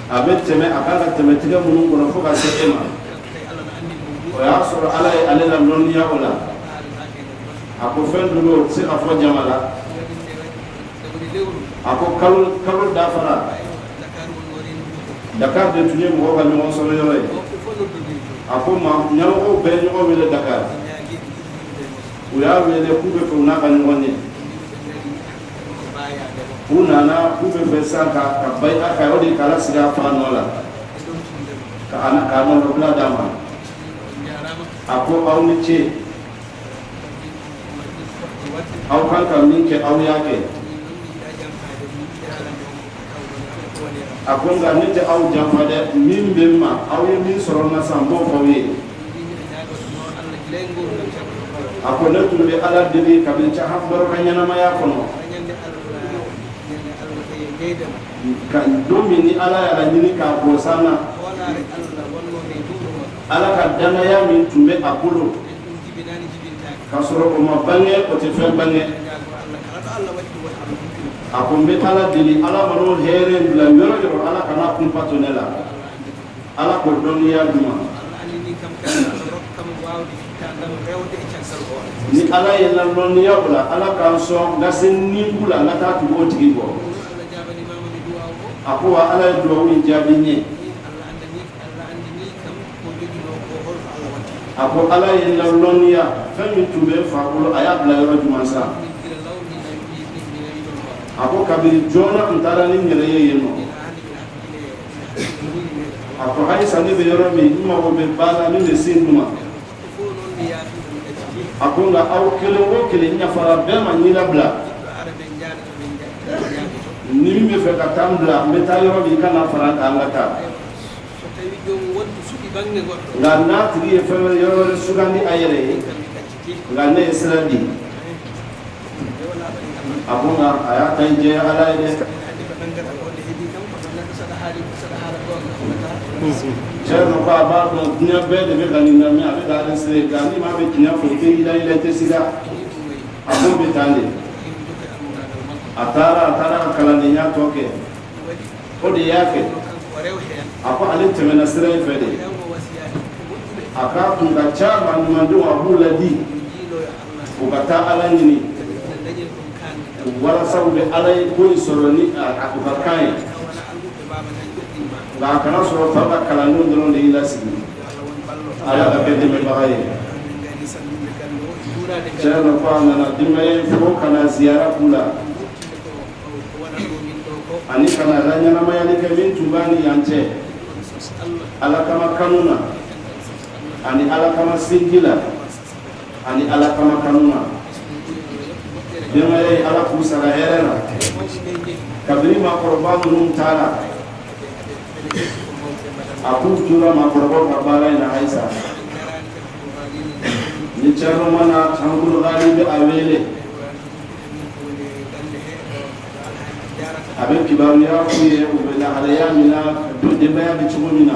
A bɛ tɛmɛ, a kan ka tɛmɛ tɛgɛ minnu kɔnɔ fo ka se e ma. O y'a sɔrɔ Ala ye ale la lɔnniya o la. A ko fɛn dɔ bɛ, o tɛ se ka fɔ jama la. A ko kalo kalo dafara, Dakar de tun ye mɔgɔw ka ɲɔgɔn sɔrɔ yɔrɔ ye. A ko ma ɲɛmɔgɔw bɛɛ ɲɔgɔn wele Dakar. U y'a wele k'u bɛ fɛ u n'a ka ɲɔgɔn ye. U nana k'u bɛ fɛ sisan ka bayi a ka o de k'a lasigi a fa nɔ la, ka k'a nɔrɔbila d'a ma. A ko aw ni ce, aw kan ka min kɛ, aw y'a kɛ. A ko nka ne tɛ aw janfa dɛ. Min bɛ n ma, aw ye min sɔrɔ n na sisan, n b'o fɔ aw ye. A ko ne tun bɛ Ala deli kabini Cahan Baro ka ɲɛnamaya kɔnɔ, ka don min ni Ala y'a laɲini k'a bɔ san na, Ala ka danaya min tun bɛ a bolo k'a sɔrɔ o ma bange, o tɛ fɛn bange. A ko n bɛ Ala deli, Ala man'o hɛrɛ bila yɔrɔ yɔrɔ, Ala kana kunpa to ne la, Ala k'o dɔnniya d'u ma. Ni Ala ye n lalɔnniya o la, Ala k'an sɔn n ka se ninku la, n ka taa tugu o tigi kɔ. A ko wa Ala ye dugawu in jaabi n ye. A ko Ala ye n lalɔnniya fɛn min tun bɛ n fa bolo, a y'a bila yɔrɔ jumɛn sa. A ko kabini joona n taara ni n yɛrɛ ye yen nɔ. A ko halisa ne bɛ yɔrɔ min, n mago bɛ ba la min bɛ sin d'u ma. A ko nka aw kelen o kelen, n yafara bɛɛ ma, n y'i labila. Ni min bɛ fɛ ka taa n bila, n bɛ taa yɔrɔ min, i ka na fara n kan, an ka taa. Nka n'a tigi ye fɛn wɛrɛ, yɔrɔ wɛrɛ sugandi a yɛrɛ ye, nka ne ye sira di. A ko nka a y'a ta in jɛya Ala ye dɛ. Cɛrno ko a b'a dɔn diɲɛ bɛɛ de bɛ ka nin lamɛn, a bɛ ka enregistré, nka ni maa bɛ tiɲɛ fɔ, i tɛ yila yila, i tɛ siga. A k'o bɛ tan de. A taara ka kalandenya tɔ kɛ. O de y'a kɛ, a ko ale tɛmɛna sira in fɛ de. A k'a kun ka ca maa ɲumandenw, a b'u ladi u ka taa Ala ɲini walasa u bɛ Ala ye ko in sɔrɔ ni a u ka kan ye. Nka a kana sɔrɔ fa ka kalandenw dɔrɔn de y'i lasigi. Ala ka kɛ dɛmɛbaga ye. Cɛrno ko a nana denbaya in fo ka na ziyara k'u la, ani ka na laɲɛnamayali kɛ min tun b'a ni yan cɛ Ala kama kanu na, ani Ala kama sinji la, ani Ala kama kanu na. Denbaya ye, Ala k'u sara hɛrɛ la. Kabini maakɔrɔba ninnu taara, a k'u tora maakɔrɔbaw ka baara in na halisa. Ni Cɛrno mana Hankulu Gali bɛ a wele. A bɛ kibaruya f'u ye, u bɛ lahalaya min na, denbaya bɛ cogo min na.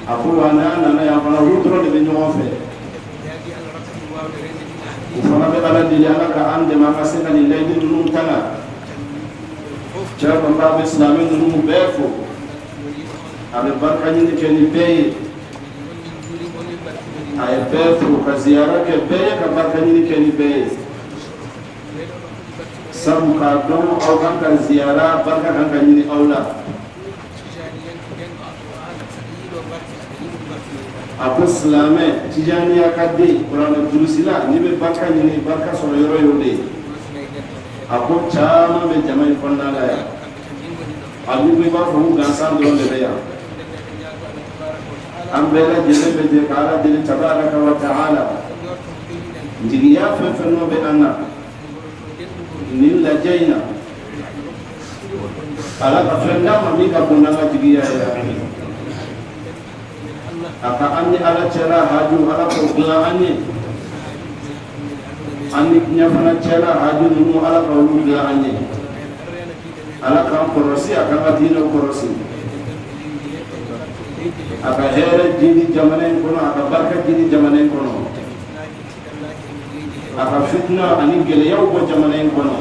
A ko wa n'a nana yan fana, olu dɔrɔn de bɛ ɲɔgɔn fɛ. U fana bɛ Ala deli, Ala ka an dɛmɛ an ka se ka nin layidu ninnu tanga. Cɛ kɔni b'a bɛ silamɛ ninnu bɛɛ fo, a bɛ barika ɲini kɛ ni bɛɛ ye. A ye bɛɛ fo ka ziyara kɛ bɛɛ ye, ka barika ɲini kɛ ni bɛɛ ye, sabu k'a dɔn aw kan ka ziyara, barika kan ka ɲini aw la. A ko silamɛ Tijaniya ka den, kuranɛ durusila, n'i bɛ barika ɲini, barika sɔrɔ yɔrɔ y'o de ye. A ko caman bɛ jama in kɔnɔna la yan, hali ko i b'a fɔ ko gansan dɔrɔn de bɛ yan. An bɛɛ lajɛlen bɛ jɛ ka Ala deli tabaraka wa taala, jigiya fɛn fɛn n'o bɛ an na nin lajɛ in na, Ala ka fɛn d'an ma min ka bon n'an ka jigiya ye. A ka an ni Ala cɛla haju, Ala k'o dilan an ye. An ni diɲɛ fana cɛla haju ninnu, Ala ka olu dilan an ye. Ala k'an kɔlɔsi, a k'an ka diinɛ kɔlɔsi, a ka hɛrɛ jidi jamana in kɔnɔ, a ka barika jidi jamana in kɔnɔ, a ka fitina ani gɛlɛyaw bɔ jamana in kɔnɔ,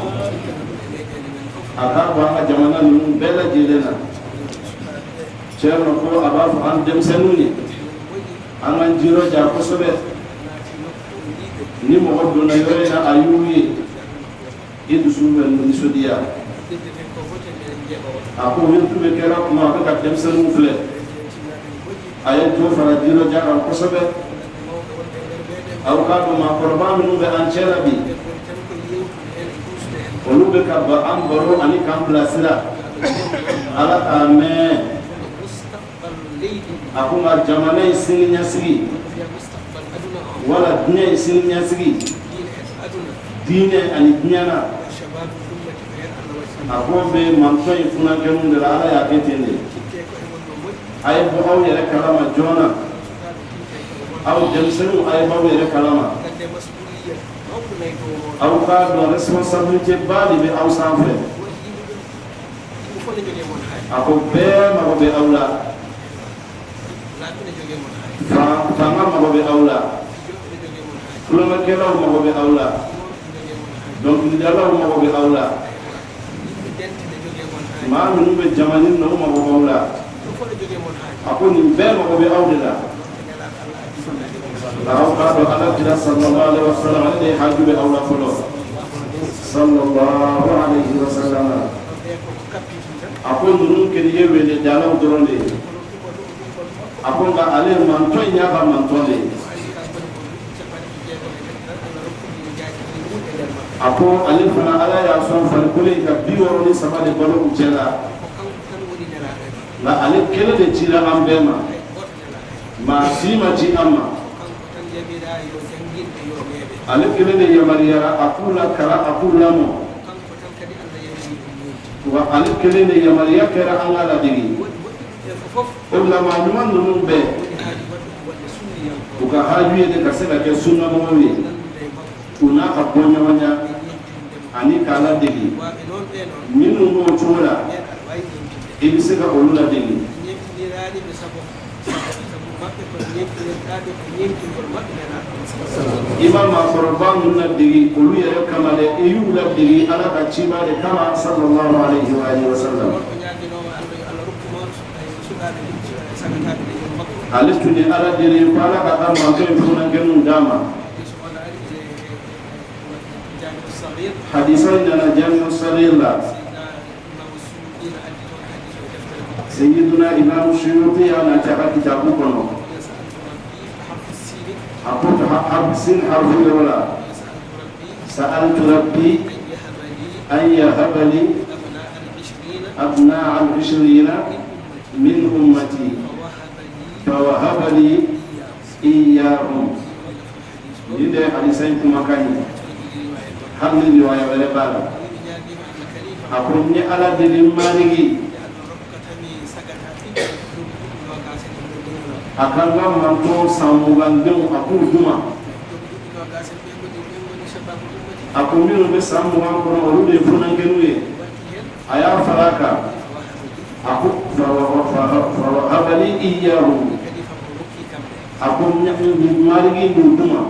a k'a bɔ an ka jamana ninnu bɛɛ lajɛlen na. Cɛrno ko a b'a fɔ an denmisɛnninw ye, an k'an jirɔja kosɛbɛ. Ni mɔgɔ donna yɔrɔ in na, a y'u ye, i dusu bɛ nisɔndiya. A ko min tun bɛ kɛra kuma, a bɛ ka denmisɛnninw filɛ, a ye dɔ fara jirɔja kan kosɛbɛ. Aw k'a dɔn, maakɔrɔba minnu bɛ an cɛ la bi, olu bɛ ka an baro ani k'an bilasira. Ala k'a mɛn. A ko nka jamana in sini ɲɛsigi, wala diɲɛ in sini ɲɛsigi, diinɛ ani diɲɛ na, a ko bɛ mantɔn in funankɛninw de la. Ala y'a kɛ ten de. A ye bɔ aw yɛrɛ kalama joona. Aw denmisɛnninw, a ye b'aw yɛrɛ kalama. Aw k'a dɔn, responsabilité ba de bɛ aw sanfɛ. A ko bɛɛ mago bɛ aw la, fanga mago bɛ aw la, tulonkɛkɛlaw mago bɛ aw la, dɔnkilidalaw mago bɛ aw la, maa minnu bɛ jama ɲini na, u mago b'aw la. A ko nin bɛɛ mago bɛ aw de la. Aw k'a dɔn, Ala kira sallallahu alaihi wa sallam, ale de ye haju bɛ aw la fɔlɔ, sallallahu alaihi wa sallam. A ko ninnu kɛli ye weledalaw dɔrɔn de ye. A ko nka ale mantɔn in y'a ka mantɔn de ye. A ko ale fana, Ala y'a sɔn farikolo in ka 63 de balo u cɛ la, nka ale kelen de cira an bɛɛ ma, maa si ma ci an ma. Ale kelen de yamaruyara a k'u la kalan, a k'u lamɔ, wa ale kelen de yamaruya kɛra an ka ladege. O la maa ɲuman ninnu bɛɛ, u ka haju ye de ka se ka kɛ sunnamɔgɔw ye, u n'a ka bɔ ɲɔgɔn ani k'a ladege. Minnu b'o cogo la, i bɛ se ka olu ladege. I ma maakɔrɔba ninnu ladege olu yɛrɛ kama dɛ, i y'u ladege Ala ka ciba de kama, sallallahu alaihi wa alihi wa sallam. Ale tun ye Ala deli ko Ala ka ka mantɔn in funankɛninw d'a ma. Hadisa in nana Jamiu Sagir la. Sayyiduna Imam Suyuti y'a nati a ka kitabu kɔnɔ. A ko harfu sin harfu yɔrɔ la: sa'altu rabbi an yahaba li abna al-ishrina min ummati fawahaba li iyahum. Nin de ye hadisa in kumakan ye, hali ni riwaya wɛrɛ b'a la. A ko n ye Ala deli, Marigi, a ka n ka mantɔn san 20 denw, a k'u d'u ma. A ko minnu bɛ san 20 kɔnɔ, olu de ye funankɛninw ye. A y'a fara a kan, a ko فوهب لي إياه. A ko Marigi y'u d'u ma.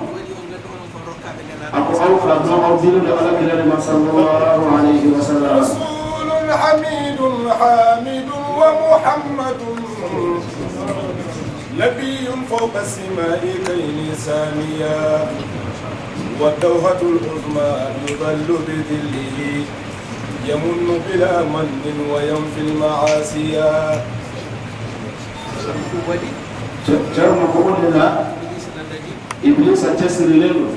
A ko aw ka dɔn, aw dilen don Ala kira de ma, صلى الله عليه وسلم. رسول حميد حامد ومحمد نبي فوق السماء كين ساميا، والدوحة العظمى يظل بذله، يمن بلا من وينفي المعاصيا. Ceerno ko o de la Iblisa cɛsirilen don,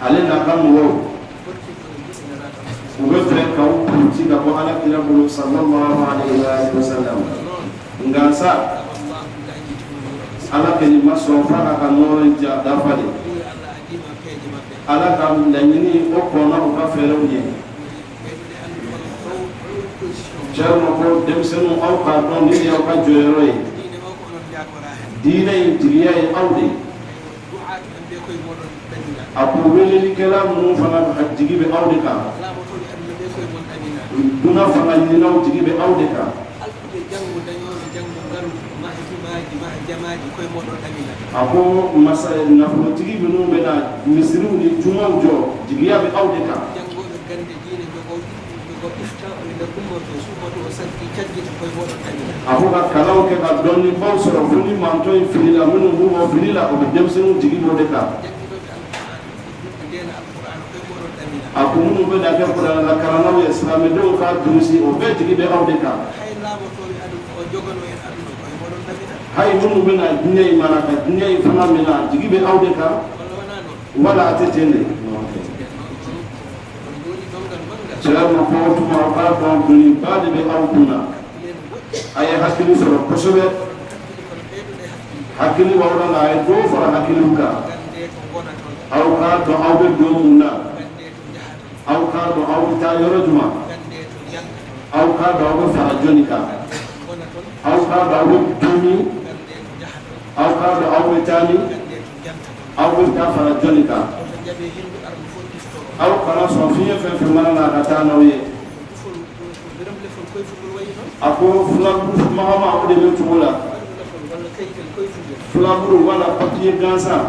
ale n'a ka mɔgɔw, u bɛ fɛ k'aw puruti ka bɔ Ala kira bolo, صلى الله عليه وسلم. Nka sa, Ala kɛni ma sɔn f'a k'a ka nɔɔrɔ in ja dafa de. Ala ka laɲini o kɔnna u ka fɛɛrɛw ye. Ceerno ko denmisɛnninw, aw k'a dɔn nin de y'aw ka jɔyɔrɔ ye. Diinɛ in tigiya ye aw de ye. A ko welelikɛla ninnu fana jigi bɛ aw de kan, dunan fanga ɲininaw jigi bɛ aw de kan. A ko masa nafolotigi minnu bɛ na misiriw ni jumaw jɔ, jigiya bɛ aw de kan. A ko ka kalanw kɛ ka dɔnnibaw sɔrɔ, fo ni mantɔ in filila, minnu b'u bɔ fili la, o bɛ denmisɛnninw jigi b'o de kan. A ko minnu bɛ na kɛ kuranɛlakalannaw ye, silamɛdenw ka durusi, o bɛɛ jigi bɛ aw de kan. Hali minnu bɛ na diinɛ in mara ka diinɛ in fana minɛ, jigi bɛ aw de kan. Wala a tɛ ten de? Cɛ ko o tuma aw k'a dɔn doniba de bɛ aw kun na. A ye hakili sɔrɔ kosɛbɛ, hakili b'aw la, nka a ye dɔ fara hakiliw kan. Aw k'a dɔn aw bɛ don mun na, aw k'a dɔn aw bɛ taa yɔrɔ jumɛn, aw k'a dɔn aw bɛ fara jɔnni kan, aw k'a dɔn aw bɛ to min, aw k'a dɔn aw bɛ taa min, aw bɛ taa fara jɔnni kan. Aw kana sɔn fiɲɛ fɛn fɛn mana na ka taa n'aw ye. A ko filaburu magama, o de bɛ cogo la, filaburu wala papiye gansan,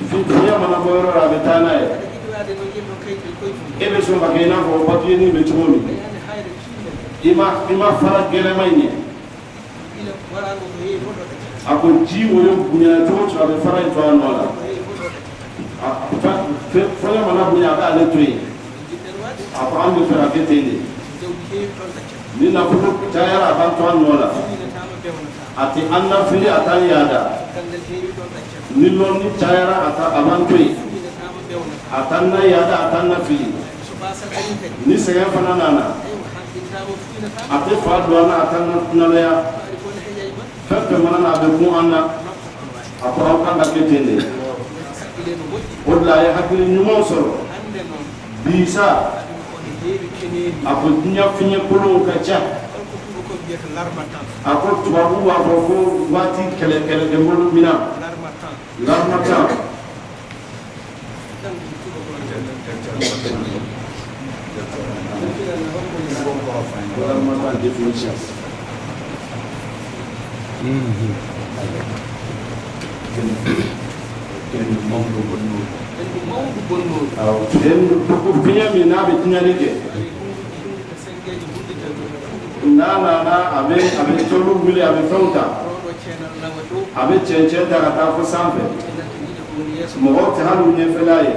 fiɲɛ mana bɔ yɔrɔ la, a bɛ taa n'a ye. E bɛ sɔn ka kɛ i n'a fɔ papiye nin bɛ cogo min, i ma fara gɛlɛma in ɲɛ. A ko ji woyo bonya cogo o cogo, a bɛ fara in to a nɔ la. Fɔlɔ mana bonya, a bɛ ale to yen. A ko an bɛ fɛ ka kɛ ten de. Ni nafolo cayara, a b'an to an nɔ la, a tɛ an lafili, a t'an yaada. Ni lɔnni cayara, a ta a b'an to yen, a t'an na yaada, a t'an lafili. Ni sɛgɛn fana nana, a tɛ fa don an na, a t'an na naloya. Fɛn fɛn mana na, a bɛ kun an na. A ko aw kan ka kɛ ten de. O de la a ye hakili ɲumanw sɔrɔ bi sa. A ko diɲɛ fiɲɛ kolonw ka ca. A ko tubabu b'a fɔ ko waati kɛlɛ kɛlɛkɛbolo mina l'harmattan. L'harmattan définition. Awɔ, ko fiɲɛ min n'a bɛ tiɲɛni kɛ, n'a nana, a bɛ tolu wuli, a bɛ fɛnw ta, a bɛ cɛncɛn ta ka taa fo sanfɛ, mɔgɔw tɛ hali u ɲɛfɛla ye.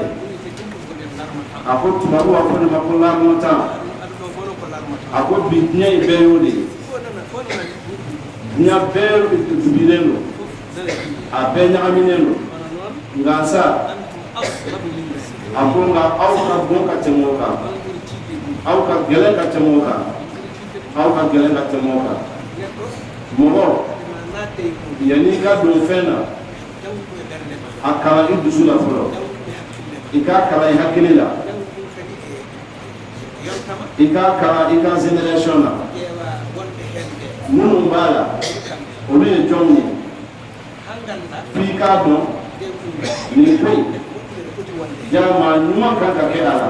A ko tubabu b'a fɔ nin ma ko l'harmattan. A ko bi diɲɛ in bɛɛ y'o de ye, diɲɛ bɛɛ dubilen don, a bɛɛ ɲagaminen don. Nka sa, a ko nka aw ka bon ka tɛmɛ o kan, aw ka gɛlɛn ka tɛmɛ o kan, aw ka gɛlɛn ka tɛmɛ o kan. Mɔgɔ, yanni i ka don fɛn na, a kalan i dusu la fɔlɔ, i k'a kalan i hakili la, i k'a kalan i ka génération na. Minnu b'a la, olu ye jɔnw ye? F'i k'a dɔn nin ko in, jama ɲuman kan ka kɛ a la.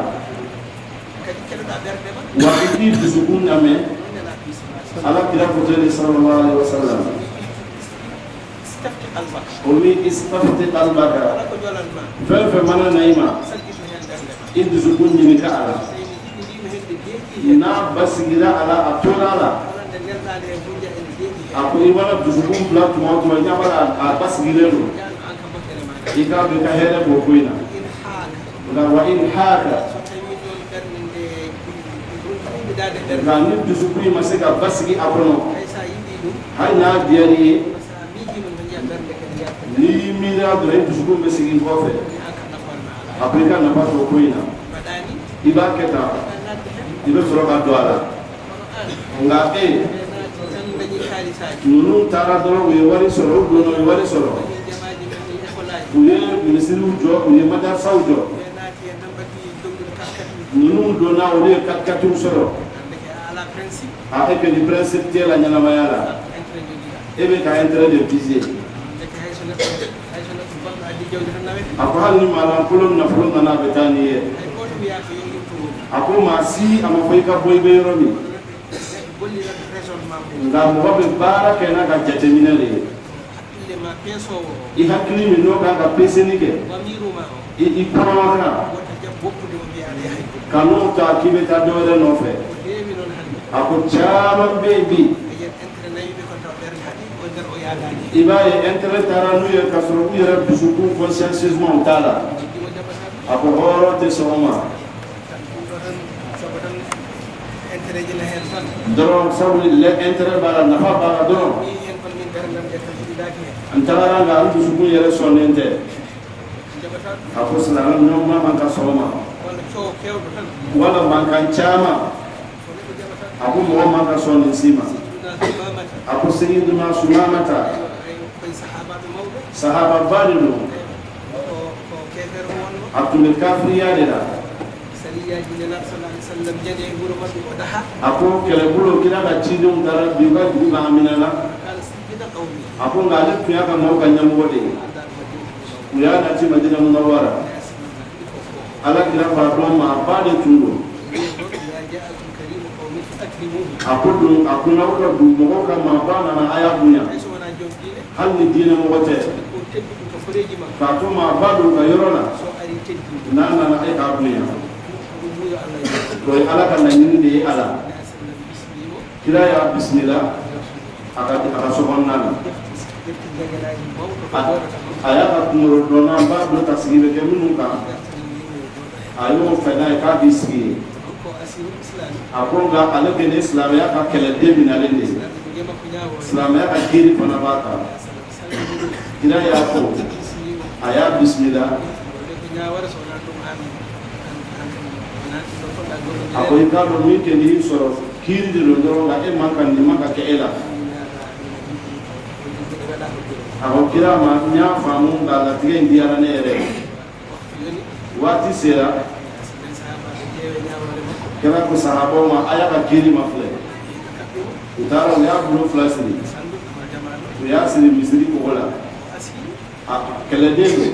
Wa i k'i dusukun lamɛn. Ala kira ko ten sallallahu alaihi wasallam, o wi istafti qalbaka, fɛn fɛn mana na i ma, i dusukun ɲininka a la. N'a basigira a la, a tora a la. A ko i mana dusukun bila tuma o tuma, ɲɛ b'a la a basigilen don, i k'a dɔn i ka hɛrɛ b'o ko in na. Nka wa in haka, nka ni dusukun in ma se ka basigi a kɔnɔ, hali n'a diyar'i ye, n'i y'i miiri a dɔrɔn, i dusukun bɛ segin kɔfɛ. A ko i ka nafa t'o ko in na, i b'a kɛ tan, i bɛ sɔrɔ ka don a la. Nka e ninnu taara dɔrɔn, u ye wari sɔrɔ, u donna, u ye wari sɔrɔ, u ye minisiriw jɔ, u ye madarasaw jɔ. Ninnu donna, olu ye katikatiw sɔrɔ. A e kɛ ni principe t'e la ɲɛnamaya la, e bɛ ka intérêt de viser. A ko hali ni maalankolon nafolo nana, a bɛ taa n'i ye. A ko maa si a ma fɔ i ka bɔ i bɛ yɔrɔ min, nka mɔgɔ bɛ baara kɛ n'a ka jateminɛ de ye. I hakili min n'o kan ka peseli kɛ, i kɔnɔma kan ka n'o ta k'i bɛ taa dɔ wɛrɛ nɔfɛ. A ko caman bɛ yen bi, i b'a ye intérêt taara n'u ye ka sɔrɔ u yɛrɛ dusukun consciencieusement t'a la. A ko hɔrɔn tɛ sɔn o ma dɔrɔn, sabu intérêt b'a la, nafa b'a la dɔrɔn. N tagara, nka n dusukun yɛrɛ sɔnnen tɛ. A ko silamɛ ɲɔgɔn ma man ka sɔn o ma, wala mankan caman. A ko mɔgɔ man ka sɔn nin si ma. A ko Seyidina Sumamata, sahababa de don, a tun bɛ kafiriya de la. A ko kɛlɛbolo, kira ka cidenw taara bi u ka dugu kan, a minɛna. A ko nka ale tun y'a ka maaw ka ɲɛmɔgɔ de ye. U y'a nati Madina Munawara. Ala kira b'a dɔn maaba de tun don. A ko don a ko n'aw ka dugu mɔgɔw ka maaba nana, a y'a bonya, hali ni diinɛ mɔgɔ tɛ, k'a to maaba don ka yɔrɔ la, n'a nana, e k'a bonya. O ye Ala ka laɲini de ye. A la kira y'a bisimila a ka so kɔnɔna na. A y'a ka kunkolo dɔnna b'a dɔ ta sigi bɛ kɛ minnu kan, a y'o fɛ n'a ye k'a b'i sigi yen. A ko nka ale kɛ ni silamɛya ka kɛlɛden minɛlen de ye, silamɛya ka kiiri fana b'a kan. Kira y'a fɔ, a y'a bisimila. A ko i k'a dɔn min kɛ n'i sɔrɔ, kiiri de don dɔrɔn, nka e man ka nin man ka kɛ e la. A ko kira ma, n y'a faamu, nka latigɛ in diyara ne yɛrɛ ye. Waati sera, kira ko sahabaw ma, a y'a ka kiiri ma filɛ. U taara, u y'a bolo fila siri, u y'a siri misiri kogo la. A kɛlɛden don.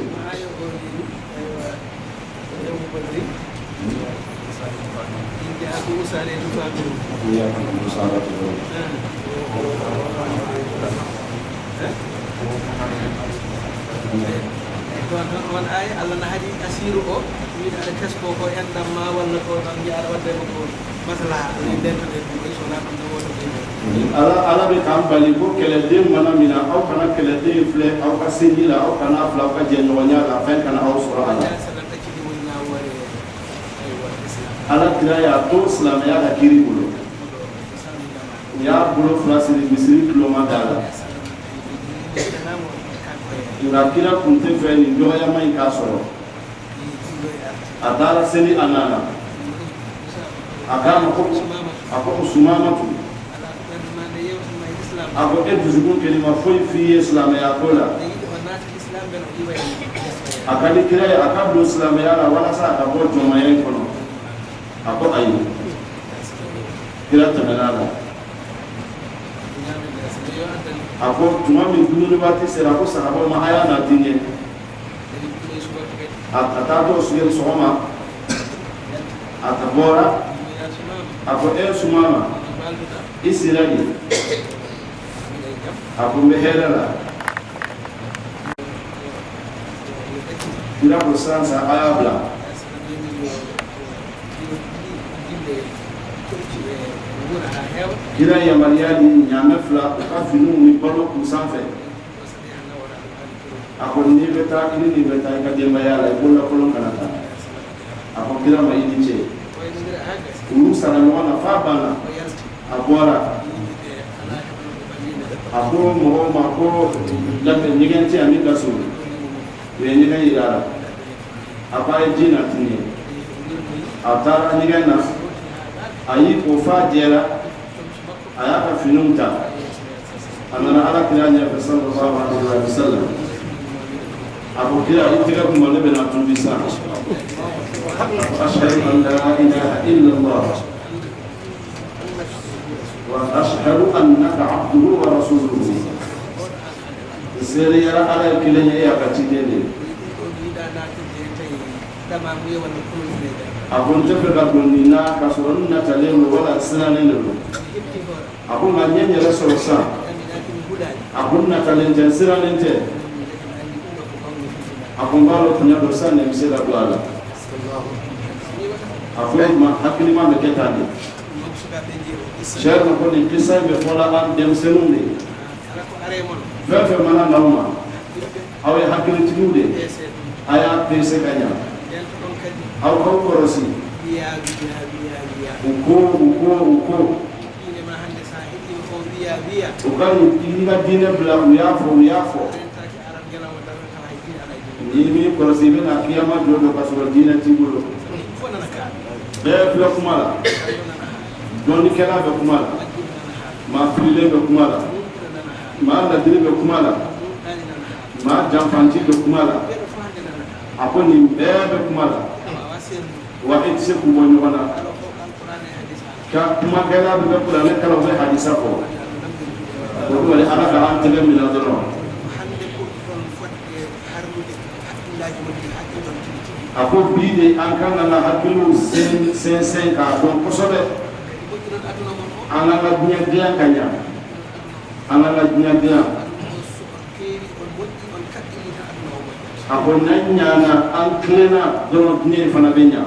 On aya Allah na haɗi asiru o wiide aɗa tesko ko enɗam ma walla ko ɗon mbiya aɗa wadde ko maslaha aɗa ndentoɗen ɗum so wona ɗum tan woto. Ala, Ala bɛ k'an bali ko kɛlɛden mana minɛ, aw kana kɛlɛden filɛ aw ka sinji la, aw kana filɛ aw ka jɛɲɔgɔnya la, fɛn kana aw sɔrɔ a la. Ala kira y'a to silamɛya ka kiiri bolo, u y'a bolo fila siri misiri tuloma da la. Nka kira kun tɛ fɛ nin dɔgɔyama in k'a sɔrɔ. A taara seli, a nana, a k'a ma ko, a ko Sumamatu, a ko e dusukun kelen ma foyi f'i ye silamɛya ko la. A ka di kira ye a ka don silamɛya la walasa a ka bɔ jɔnmaya in kɔnɔ. A ko ayi. Kira tɛmɛna a la. A ko tuma min dumuni waati sera, a ko sahabaw ma, a y'a nati ɲɛ. A taatɔ sugɛri sɔgɔma, a ta bɔra. A ko e Sumama, i sira di? A ko n bɛ hɛrɛ la. Kira ko sisan sa a y'a bila. Kira yamaruya di ɲaamɛ fila u ka finiw ni balo k'u sanfɛ. A ko n'i bɛ taa, i ni nin bɛ taa i ka denbaya la, i bolola kolon kana taa. A ko kira ma i ni ce. Olu sara ɲɔgɔn na f'a banna. A bɔra, a ko mɔgɔw ma ko labɛn ɲɛgɛn tɛ yan min ka surun. U ye ɲɛgɛn yira a la. A ko a ye ji nati ye. A taara ɲɛgɛn na, a y'i ko f'a jɛra, a y'a ka finiw ta, a nana Ala kira ɲɛfɛ, sallallahu alaihi wa sallam. A ko kira, i tɛgɛ kuma, ne bɛna tuubi sisan. Ashhadu an la ilaha illallah wa ashhadu annaka abduhu wa rasuluhu. Seereyara Ala ye kelen ye, e y'a ka ciden de ye. A ko n tɛ fɛ ka don nin na k'a sɔrɔ n natalen don wala sirannen de don. A ko nka n ye n yɛrɛ sɔrɔ sisan. A ko n natalen tɛ, n sirannen tɛ. A ko n b'a dɔn tiɲɛ don sisan de n bɛ se ka don a la. A ko ma hakilima bɛ kɛ tan de. Sɛri ko nin kisa in bɛ fɔla an denmisɛnninw de ye. Fɛn fɛn mana n'aw ma, aw ye hakilitigiw de, a y'a pese ka ɲa, aw k'aw kɔlɔsi. U ko u ko u ko u ka i ka diinɛ bila. U y'a fɔ, u y'a fɔ, n'i m'i kɔlɔsi, i bɛna kiyama jɔ dɔ ka sɔrɔ diinɛ t'i bolo. Bɛɛ filɛ kuma la, dɔnnikɛla bɛ kuma la, maa fililen bɛ kuma la, maa ladiri bɛ kuma la, maa janfanci bɛ kuma la. A ko nin bɛɛ bɛ kuma la wa e tɛ se k'u bɔ ɲɔgɔn na. Ka kumakɛla bɛ bɛ kuranɛ kalan, u bɛ hadisa fɔ. O kuma Ala ka an tɛgɛ minɛ dɔrɔn. A ko bi de an kan ka na hakiliw sɛnsɛn k'a dɔn kosɛbɛ, an k'an ka diɲɛ dilan ka ɲa, an k'an ka diɲɛ dilan. A ko n'an ɲana, an tilenna dɔrɔn, diɲɛ in fana bɛ ɲa.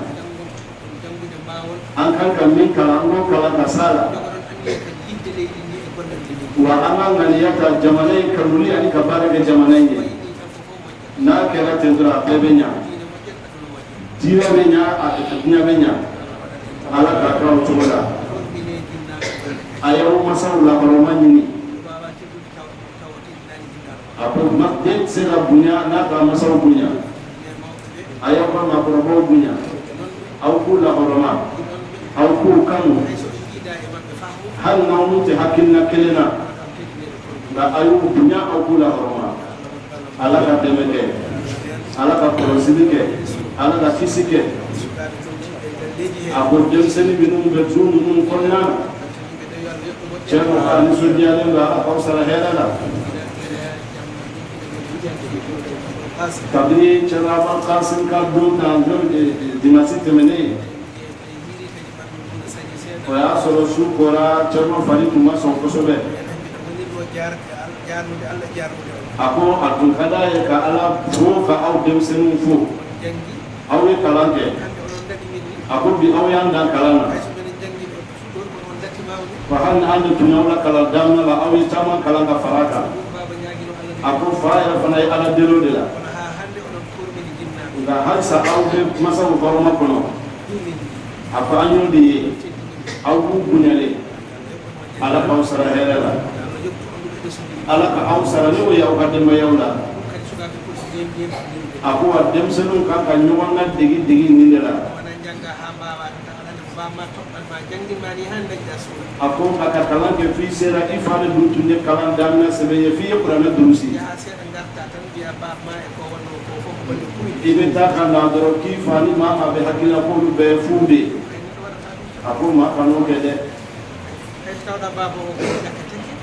An kan ka min kalan, an k'o kalan ka s'a la wa an ka ŋaniya ta jamana in kanuli ani ka baara kɛ jamana in ye. N'a kɛra ten dɔrɔn, a bɛɛ bɛ ɲa, diinɛ bɛ ɲa, a diɲɛ bɛ ɲa. Ala k'a kɛ o cogo la. A y'aw masaw lakɔrɔma ɲini. A ko den tɛ se ka bonya n'a ka masaw bonya. A y'aw ka maakɔrɔbaw bonya, aw k'u lakɔrɔma, aw k'u kanu, hali n'aw n'u tɛ hakilina kelen na, nka a y'u bonya, aw k'u lakɔrɔma. Ala ka dɛmɛ kɛ, Ala ka kɔlɔsili kɛ, Ala ka kisi kɛ. A ko denmisɛnnin minnu bɛ du ninnu kɔnɔna na, cɛ ko a nisɔndiyalen don, Ala k'aw sara hɛrɛ la. Kabini Cɛraba Kasim ka don ta dimansi tɛmɛnen, o y'a sɔrɔ su kora, cɛma fari tun ma sɔn kosɛbɛ. A ko a tun ka d'a ye ka Ala fo, ka aw denmisɛnninw fo, aw ye kalan kɛ. A ko bi aw y'an dan kalan na wa hali ni an de tun y'aw la kalan daminɛ la, aw ye caman kalan ka fara a kan. A ko fa yɛrɛ fana ye Ala deli o de la, nka halisa aw bɛ masaw hɔrɔma kɔnɔ. A ko an y'o de ye, aw b'u bonyalen. Ala k'aw sara hɛrɛ la, Ala ka aw sara n'o ye aw ka denbayaw la. A ko wa denmisɛnninw kan ka ɲɔgɔn na degi degi nin de la. A ko a ka kalan kɛ f'i sera i fa de dun tun ye kalan daminɛ sɛbɛn ye f'i ye kuranɛ durusi. I bɛ taa ka na dɔrɔn k'i fa ni maa maa bɛ hakilila k'olu bɛɛ ye fu de ye. A ko maa kan'o kɛ dɛ.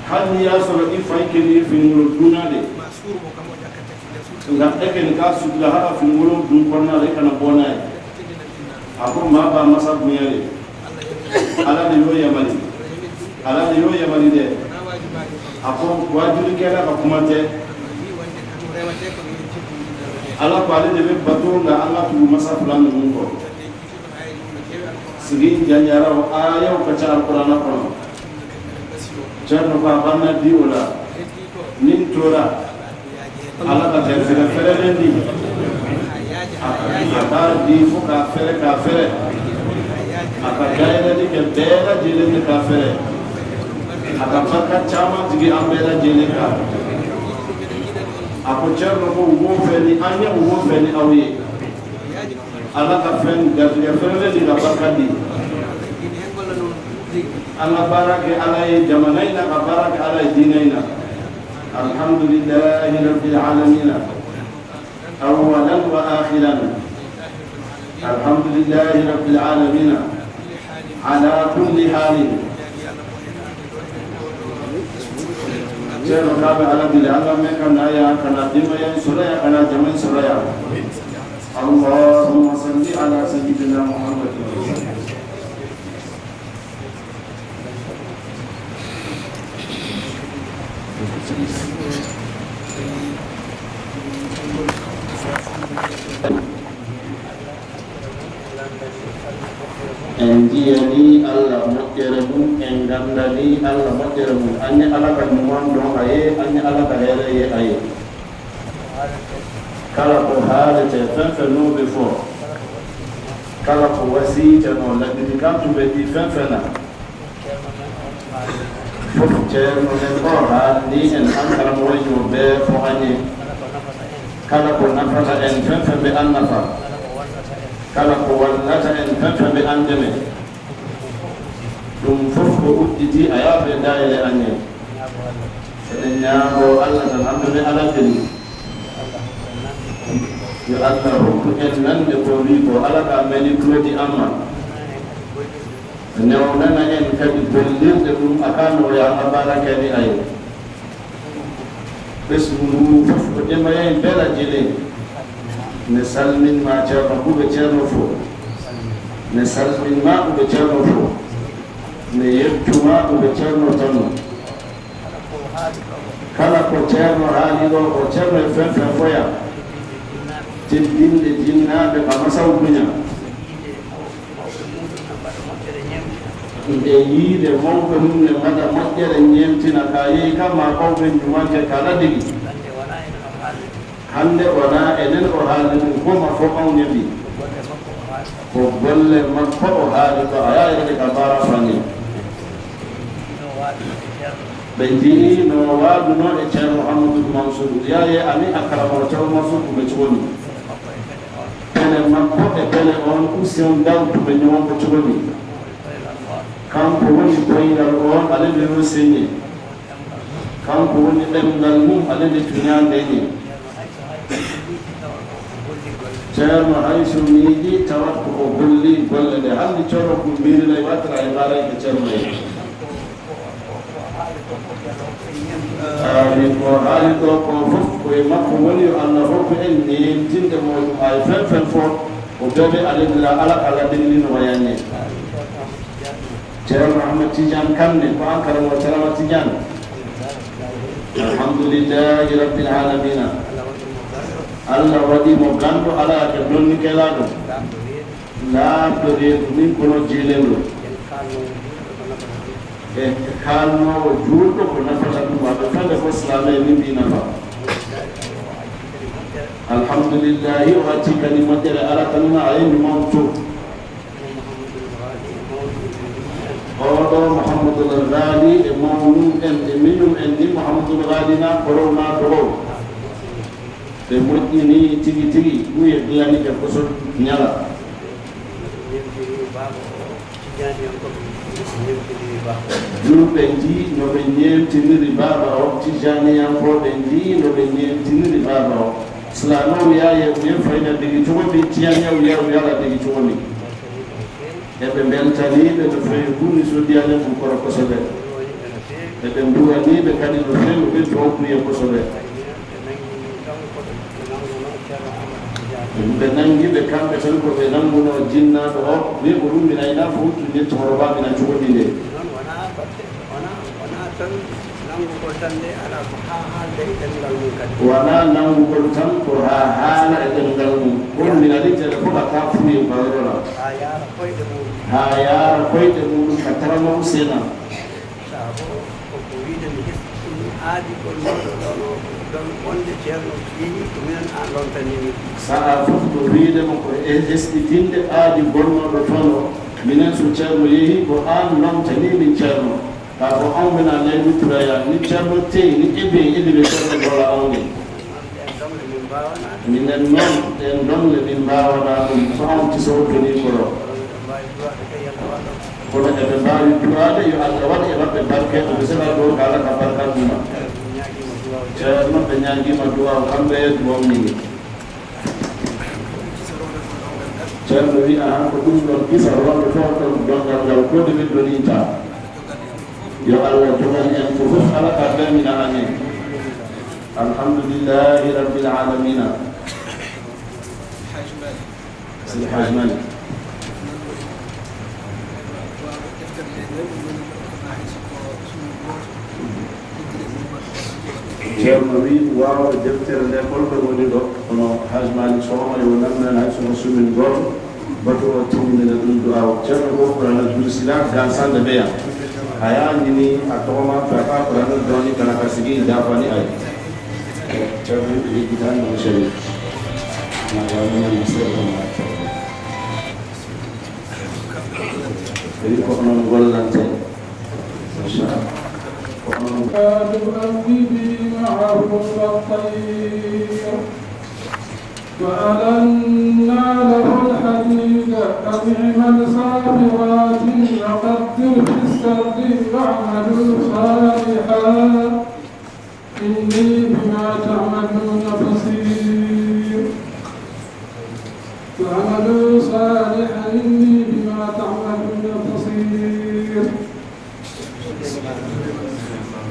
Hali n'i y'a sɔrɔ i fa kelen ye finikolon dunna de, nka e kɔni k'a sutura, hali a finikolon dun kɔnɔna la, i kana bɔ n'a ye. A ko maa b'a masa bonya de. Ala de y'o yamari, Ala de y'o yamari dɛ. A ko wajulikɛla ka kuma tɛ. Ala ko ale de bɛ bato, nka an ka tugu masa fila ninnu kɔ. Sigi janyara, o ayaw ka ca Alikuranɛ kɔnɔ. Cɛrno ko a banna bi o la min tora, Ala ka garisɛgɛ fɛrɛlen di, a k'a di fo k'a fɛrɛ, k'a fɛrɛ, a ka dayɛlɛli kɛ bɛɛ lajɛlen de k'a fɛrɛ, a ka barika caman jigin an bɛɛ lajɛlen kan. A ko Cɛrno ko u b'o fɛ ni an ye, u b'o fɛ ni aw ye. Ala ka fɛn garisɛgɛ fɛrɛlen di, ka barika di. An ka baara kɛ Ala ye jamana in na, ka baara kɛ Ala ye diinɛ in na. Alhamdulilahi rabbil alamin, awalan wa akhiran. Alhamdulilahi rabbil alamin ala kulli halin. Cɛrno k'a bɛ Ala deli, an ka mɛn ka na yan, ka na denbaya in sɔrɔ yan, ka na jama in sɔrɔ yan. Allahumma salli ala sayyidina Muhammad. En jiyani Allah moƴƴere mum, en gandani Allah moƴƴere mum. An ye Ala ka ɲuman dɔn a ye, an ye Ala ka hɛrɛ ye a ye. Kala ko haalete, fɛn fɛn n'o bɛ fɔ, kala ko wasi tɛ nɔ, ladilikan tun bɛ di fɛn fɛn na fof, Ceerno men o haalni en, an karamɔgɔ y'o bɛɛ fɔ an ye. Kala ko nafata en, fɛn fɛn bɛ an nafa, kala ko wallata en, fɛn fɛn bɛ an dɛmɛ, ɗum fof ko udditi a y'a bɛɛ dayɛlɛ an ye. Eɗen ñaago Allah tan, hamdude Ala deli, yo Allah hokku en nande ko wi ko, Ala ka meni tulodi amma newnana en kadi gollirde ɗum aka noya an ka baara kɛ ni a ye. Ɓesgu ngu fof ko denbaya in bɛɛ lajɛlen ne salminma. Ceerno ɓuɓe ceerno fo ne salminma, ɓuɓe ceerno fo ne yettuma, ɓuɓe ceerno tanno. Kala ko ceerno haali ɗo, ko ceerno e fen fen foya teddinde jinnaɓe ka masaw duña nde yiide mawɓe mum ne mbaɗa moƴƴere ñemtina ka yeehi kam ma kawɓe ñumanke kala digi. Hande wona enen o haali ɗum goma fof awne mbi ko golle makko o haali ko a yayede ka bara fanni ɓe jii no waaduno e ceerno Mouhamadoul Mansour yaye ani a karamoro ceerno Mansour ko ɓe cogomi pene makko e pene on usion dawtuɓe ñowonko cogomi kanko woni boyral on alede yo señi, kanko woni ɗemngal mum alede tuñandeñi. Ceerno hay so miiji tawat ko o golli golle ɗe hannde ceerno ko mbirina wattata e mbarayke ceerno en amin. Ko haali ɗo ko fof koye makko woni, yo Allah hokku en nemtinde muɗum ay fen fen fof o bebe alhamdulillah. Ala ala dellino wayanni ceerno Ahmad Tidiane kamne ko an karamo ceerno Tidiane. Alhamdulillahi rabbil alamina. Allah waɗimo gandu ala ke donni kelaɗo laaɓɗo reedu min kono jiilendu e kalnowo juulɗo ko nafata ɗum waɓe fande fof silame min mbi nafa. Alhamdulillahi o acci kadi moƴƴere ala tanuna a yeñu mawto oɗo Mouhamadoul Ghali e mawnum en e miñum en ni Mouhamadoul Ghali na korow na dorow ɓe moƴƴini tigi tigi ɗum e diyanike koso ñala. Julɓe jii no ɓe ñemtiniri baaba o, tijaniyankoɓe jii no ɓe ñemtiniri baaba o, silamaw yaye ɓe fayda digi cogo min, tiyaniyaw yaw yala digi cogo min eɓe beltaniɓe no fewi kuni so diyane mum koro kosoɓe eɓe duwaniɓe kadi no fewi ɓe dowkuye kosoɓe. Ɓe nangiɓe kamɓe tan ko ɓe nanguno jinnaɗo o wi ko ɗum mina ina fo tun ni cɛkɔrɔba mina cogo min de. Noon wona batte wona wona tan nanngugol tan nde ala ko haa haalde e ɗemngal mum kadi. Wona nangugol tan ko ha haala e ɗemngal mum ko mina ni tele fo ka taa fu ye bayɔrɔ la. Haa yaara koyɗe muɗum. Ha yaara koyɗe muɗum ka taramaw sen na. Sabu koko wiide mi hesɗini aadi gonnoɗo ɗon o ɗon wonde ceerno yeehi ko minen an lontanimi. Sa'a fof ko wiidemo ko hesɗitinde aadi gonnoɗo toon o minen so ceerno yeehi ko an lomtanimin ceerno ka ko awmina leydi turaya ni ceerno teyi ni ebe eɓiɓe ceerno gola awni. Ɗen dongle min mbawana. Minen noon ɗen dongle min mbawana ɗum so awti sowtoni koro. Kono eɗen mbawi duwade kay yallah waɗo. Kono eɓe mbawi duwade yo Allah waɗ e maɓɓe barke oɓe seɗa ɗo ko ala ka barka ɗuma. Min ñaguima duwaw. Ceerno ɓe ñaguima duwaw kamɓe duwaw nini. Ceerno wi ahan ko ɗum ɗon kisa wonɓe fof ɗon dongal ngal ko de min doninta yo Allah jogan en ko fof ala ka ɓermina amen. Alhamdulillahi rabbil alamina. Sidi Haj Malik. Ceerno wi wawɓe deftere nde holɓe woni ɗo kono Haj Malik sowoma yo nannumen hay somo sumin goto bato o timminene ɗum duwa o ceerno ko ɓurana jursila gansande ɓeya a ya ñini a tɔgɔma fɛ a k'a kuranɛ dɔɔni kana ka sigi dafani a ye ceerno ɓe yejjitani ɗon sharif na yamina seeɗa ɓe wi ko onon gollante inchallah ko onon. تؤوبي معه الطير وألنا له الحديد أن اعمل سابغات وقدر في السرد واعملوا صالحا إني بما تعملون بصير واعملوا صالحا إني بما تعملون بصير.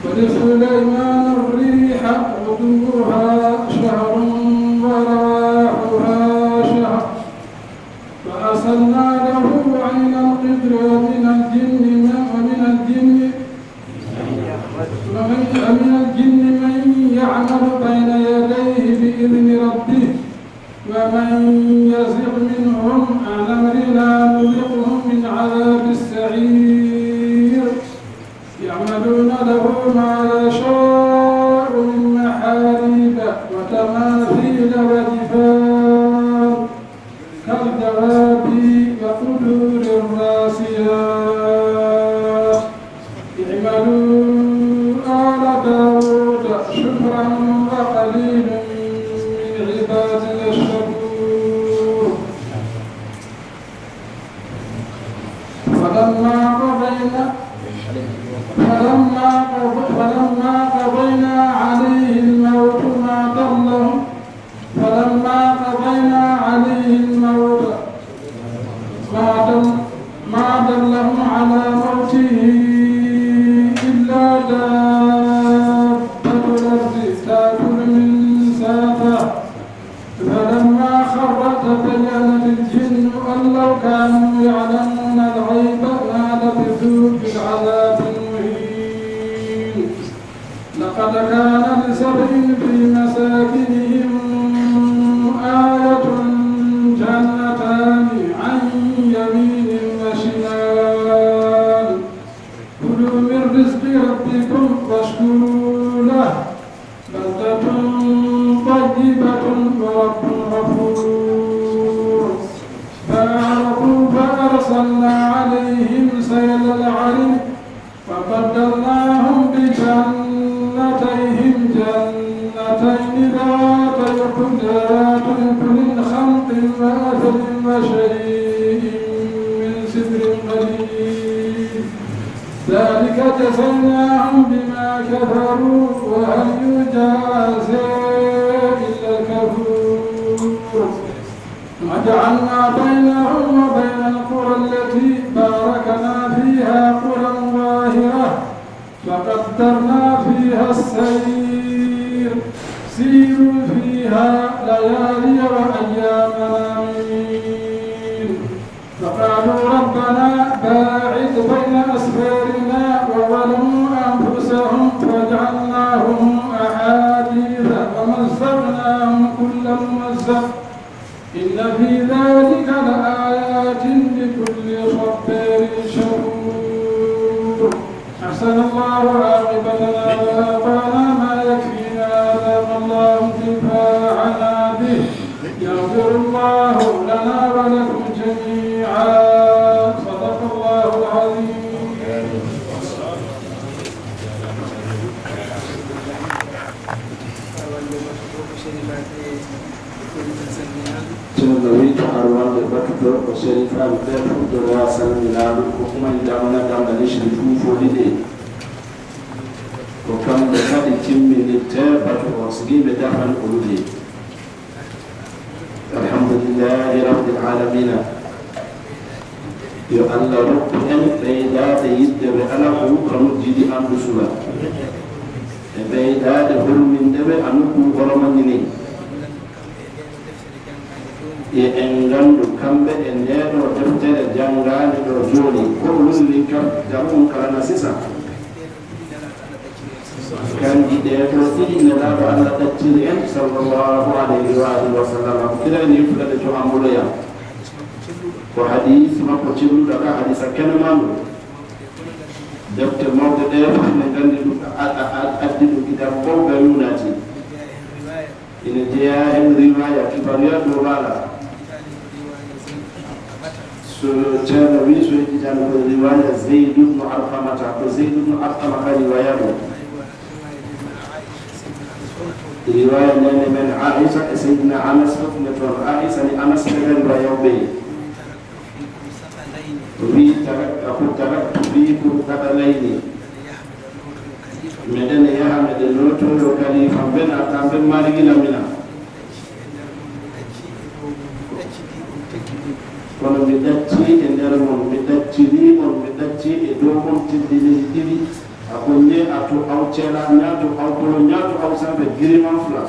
ولسليمان الريح غدوها شهر وراحها شهر وأسلنا له عين القدر ومن الجن من يعمل بين يديه بإذن ربه ومن يزغ منهم عن أمرنا نذقه من عذاب السعير. يعملون له ما يشاء من محاريب وتماثيل وجفان كالجواب وقدور الراسيات. اعملوا آل داود شكرا وقليل من عبادي الشكور. فلما قضينا عليه الموت ما ضلهم فلما قضينا عليه الموت ما دلهم على موته إلا دابة الأرض تأكل من ساته. فلما خر تبينت الجن أن لو كانوا يعلمون الغيب ما لبثوا في العذاب المهين. لقد كان لسبإ في مساكنهم آية جنتان عن يمين وشمال كلوا من رزق ربكم واشكروا له بلدة طيبة ورب غفور. فأعرضوا فأرسلنا عليهم سيل العرم وبدلناهم بجنتيهم جنتين ذات أكل خمط وأثل وشيء من سدر قليل. ذلك جزيناهم بما كفروا وهل يجازى إلا الكفور. وجعلنا بينهم وبين القرى التي باركنا فيها قرى ظاهرة فقدرنا فيها السير سيروا فيها ليالي وأياما. قالوا ربنا باعد بين أسفارنا وظلموا أنفسهم فجعلناهم أحاديث ومزقناهم كل ممزق إن في ذلك لآيات لكل صبار شكور. أحسن الله عاقبتنا وأعطانا ما يكفينا أذاق الله انتفاعنا به يغفر الله لنا ولكم جميعا. صدق الله العظيم. Ceerno wi to arwande batuɗo ko sérifaɓe ɓe fuɗɗora salminaɓe ko kumani damna damɗani sérif fofoli ɗe ko kamɓe kadi timminitte batu o sigiɓe dafan olude. Alhamdulillahi rabbil alamina. Yo Allah rokku en ɓeydade yidde ɓe ala ko kanu jiiɗi andu sula e ɓeydade hulminde ɓe anu ku horomañini e en gandu kamɓe e ndeɗo deftere janngande ɗo jooni ko woni kam jamum kalana sisan kanji ɗe ɗo ɗiɗi nelaɗo Allah ɗacciri en sallallahu alayhi wa alihi wa sallam kirani fulade to ambuloya ko hadis makko celluɗo ka hadisa kenemanu defte mawɗe ɗe fof ne gandi ɗum addi ɗum ida ɓowɓe yunati ina jeeya hen riwaya kibaruya dow maɗa so ceerno wi so yejjitani ko riwaya Zeyd ubnu Arkamata ko Zeyd ubnu Arkama ka riwaya ɗo riwaya nene men Aisha e Seydina Anas fof ne toon Aisha ni Anas ɓe riwaya ɓe wi ko taraktu fikum thaqalayni meɗen yaha meɗen notoyo kalifa ben ata ben marigila mina kono mi ɗacci e nder mon mi ɗacciri on mi ɗacci e dow on teddiniji ɗiɗi ako ñe a to aw ceela ñaato aw bolo ñaato aw sanfe giriman fula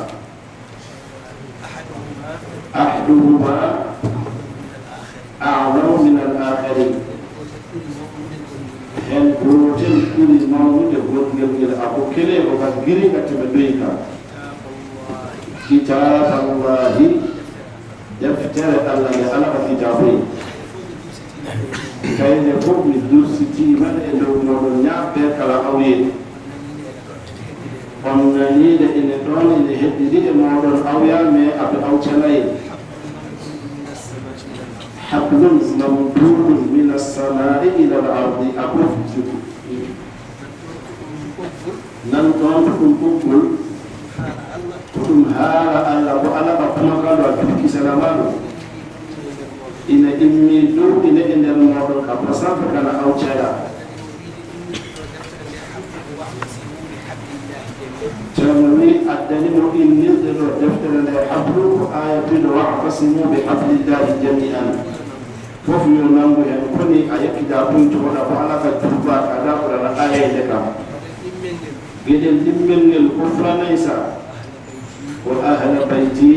ahaduhuma a'zamu min al akhari hen gotel ɓuri mawnude gongel ngel ako kele ko ka giri ka teɓe doyi ka kitaballahi deftere Allah nde ala ka kitaboyi kayne fof mi dursitimane e dow moɗon ñaaɓe kala awye on naniide ene ɗon ene heɗɗiri e moɗon awya mais aɓe awcanayi hablum mamdudun min assamai ila al ardi ako nan ɗon to ɗum ɓoggol ko ɗum haala Allah ko ala ka kumakaɗo a kirkisalamaɗo ina immi dow ina e nder moɗon ka pasanfa kala awceɗa ceerno wi addanimo innirde ɗo deftere nde hablu ko aya piɗo wa'tasimu bi hablillahi jami'an fof yo nangu hen koni a yekkida ɗum tohoɗa ko ala ka jurba ka daɓorana ayede kam geɗel ɗimmel ngel ko fulanaysa ko ahla bayti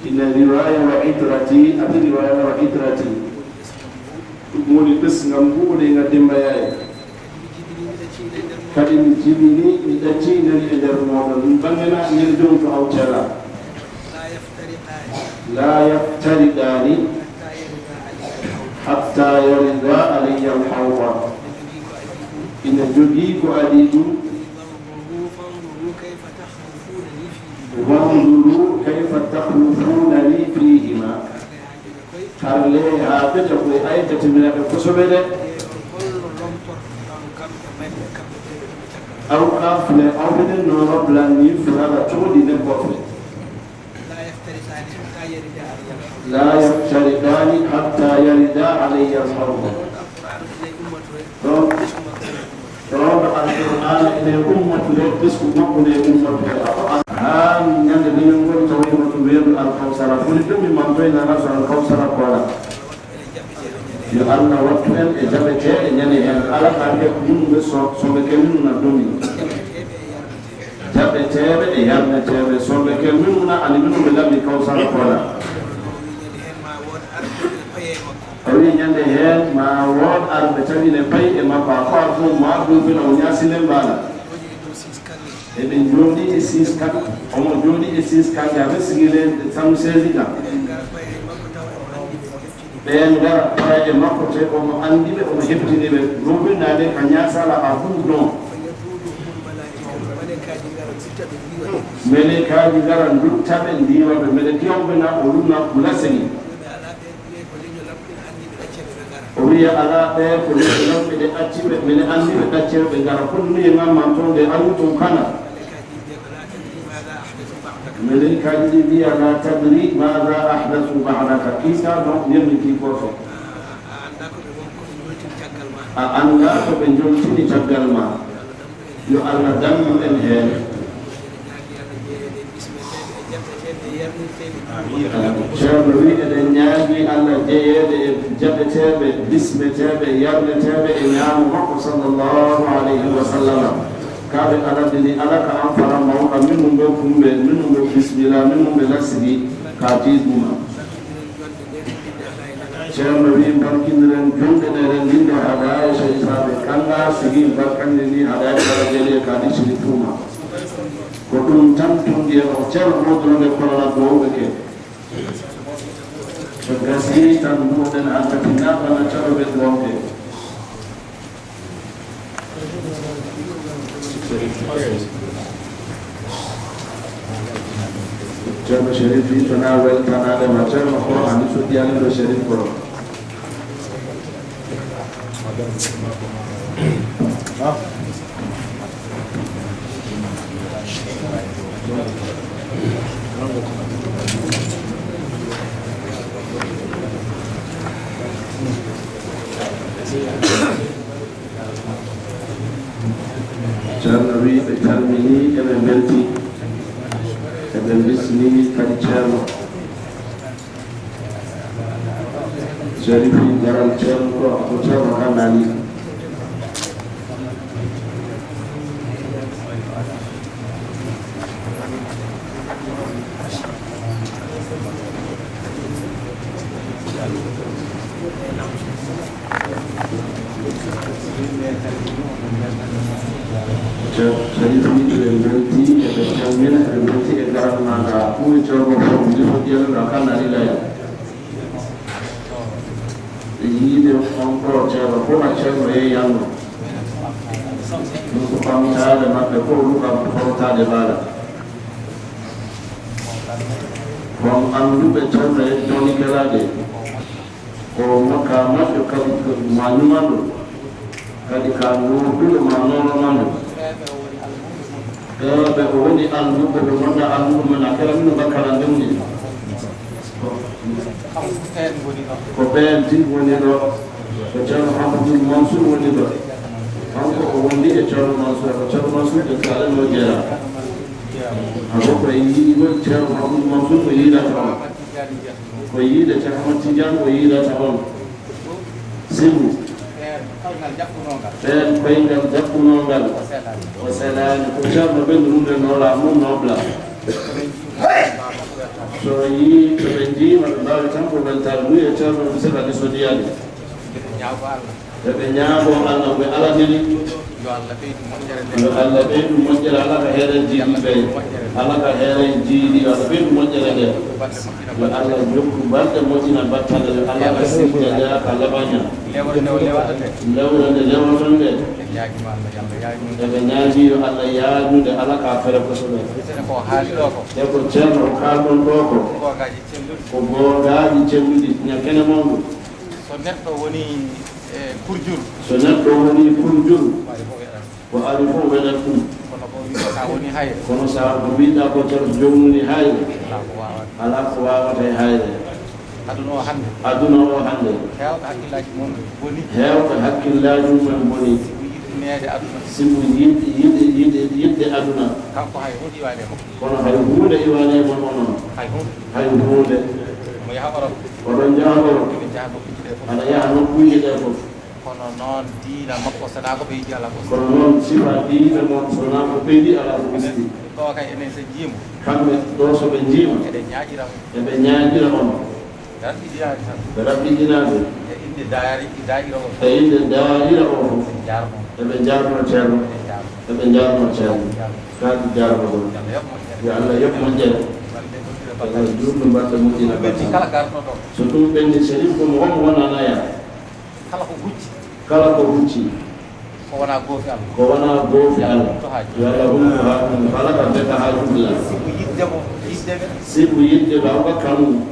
ina riwaya wa itrati ati riwaya wa itrati ɗum woni ɓesgam mbuɗenga dembayaye kadi mi jibini mi ɗaccinani e nder moɗon ɗum bangena ñel jom to awcala la yaftariqani hatta yarida alayya alhawda ina jogii ko adi ɗum wanzuru kayfa takhlufunani fihima harle ha beta koye aytatimiraɓe kosoɓe ɗe aw ka filɛ aw bɛ ne nɔrɔ bila nin fila la cogo di ne kɔfɛ la yaftaridani hatta yarida alayya alhawda donc alqur'ana ene ummature ɓesku makko nde ummature ha ñande leñol ngol tawima to weedu alkawsara foni ɗum mi mantoynana so alkawsara kola yo Allah wattu en e jaɓeteɗe ñande hen ala ka he yimɓe soɓe ke minuna domi jaɓeteɓe e yarneteɓe soɓe ke minuna ani minu ɓe laɓi kawsara kola O wi ñande heen ma wood arɓe tawi ne payi e makko a ko ar fof mo arɗum fina o ñasine mbaala eɓe jooɗi e 6 4 omo jooɗi e 6 kanke aɓe sigile sanu 16 kan ɓen gara paya e makko te omo anndi ɓe omo heɓtini ɓe robinade ka ñasala a hu don melekaji gara duttaɓe ndiwaɓe mbeɗe kewɓena o ɗumna kulaseni o wiya ala ɓe ko leñol ɗe acciɓe mbeɗe anndi ɓe ɗaccere ɓe gara konnuye gamma toon nde aru toon kana melekaji ɗi mbiya la tadri maga ahdathu badaka kiisa donc yemmiti kofe a annda ko ɓe joltini caggal ma yo Allah dandu en heen. Ceerno wi eɗen ñaagi Allah jeyeede e jaɓeteeɓe bismeteeɓe yarneteeɓe e ñaamu makko sallallahu alayhi wa sallam kaɓe aladini ala ka an fara mawɗa minum ɓe kumɓe minum ɓe bismilla minum ɓe lasigi ka tiiɗuma. Ceerno wi barkindiren jonɗe ɗe eɗen linde haɗa Aicha Isaɓe kanga sigi barkandini haɗa Aïcha jeli e kaadi sigi tuuma ko ɗum tan tundi e o ceerno modronde korona gowɓe ke so gasi tan mbuɗen hankati naɓana caroɓe gonɓe. Ceerno Sherif wi tona weltanadema ceerno ko ani soddiyaniɗo Sherif koro. Ceerno wi ɓe calmini eɓe belti eɓe bismi kadi ceerno Sherifi garal ceerno ɗo ko ceerno kannani. Sherifi eɓe belti eɓe calmina eɓe belti e garal ma nga ɓuri ceerno fof ndifoƴƴelɗo kannani laya yiide on ɗo ceerno fof a ceerno yeeyanno ɗum ko ɓamtaade maɓɓe fof ɗum kam fortaade maɗa kon annduɓe ceerno e jonikelade ko ka maɓɓe kadi ma ñumanɗo kadi ka nurduɗo ma noromanɗo ɓe o woni annduɓe ɓe gonɗa annduɓe men a kala mino bakkala ndemni ko ɓeen tigi woni ɗo ko ceerno Hamadou Mansour woni ɗo kanko o wondi e ceerno Mansour ko ceerno Mansour e kaleno jeeya ako ko yiigol ceerno Hamadou Mansour ko yiidata on ko yiide ceerno Ahmad Tidiane o yiidata on sibu ɓeen koyngal jaɓɓunolngal o selaani ko ceerno ɓendu ɗum ɗe noola mum nobla so yii to ɓe njiima ɓe mbaawi tan ko weltaade ɗum e ceerno ɗum seɗa lisodiyade eɓe ñaago Allah ɓe ala neli yo Allah ɓeydu moƴƴere ala ka heeren jiiɗi ɓe ala ka heeren jiiɗi yo Allah ɓeydu moƴƴere nde yo Allah jokku balɗe moƴƴina battane yo Allah ka sirde nde ka labaña lewre nde lewroton nde eɓe ñaagi yo Allah yaajude ala ka fere kosoɓe e ko ceerno kalɗon ɗo ko goongaaji celluɗi ñakkene mawɗo so neɗɗo woni kurjuru so neɗɗo woni kurjuru ko ari fof weɗat ɗum kono sa ko mbiɗa ko ceerno jomum woni hayre ala ko wawata e hayre aduna o hannde heewɓe hakkillaji mumen boni sibu yidde aduna kono hay huunde iwane mon onon hay huunde oɗon jaha Europe aɗa yaha nokkuji ɗe fof kono noon diina makko sona ko ɓeydi ala ko kono noon sifa diina moon sona ko ɓeydi ala ko usti ɗo kay enen so jiimo kamɓe ɗo so ɓe njiima eɗen ñaaƴira eɓe ñaaƴira on raɓɓiɗinaade tan ɓe raɓɓiɗinaade e Inde daayira o. E inde daayira o fof. Eɓe jarno ceerno. Eɓe jarno ceerno. Kaaki jarnogol. Yo Allah yoɓ moƴƴere. Allah juutno batte moƴƴina Ɓenni kala garɗo ɗo. So ɗum ɓenni sérif komo homo wonana ya. Kala ko hucci. Kala ko hucci. Ko wona goofi Allah. Ko wona goofi Allah. Yo Allah humto haaju mum. Kala ka beka haaju Allah. Sibu yiddemo yiddeɓe. Sibu yidde ɓe awka kanu.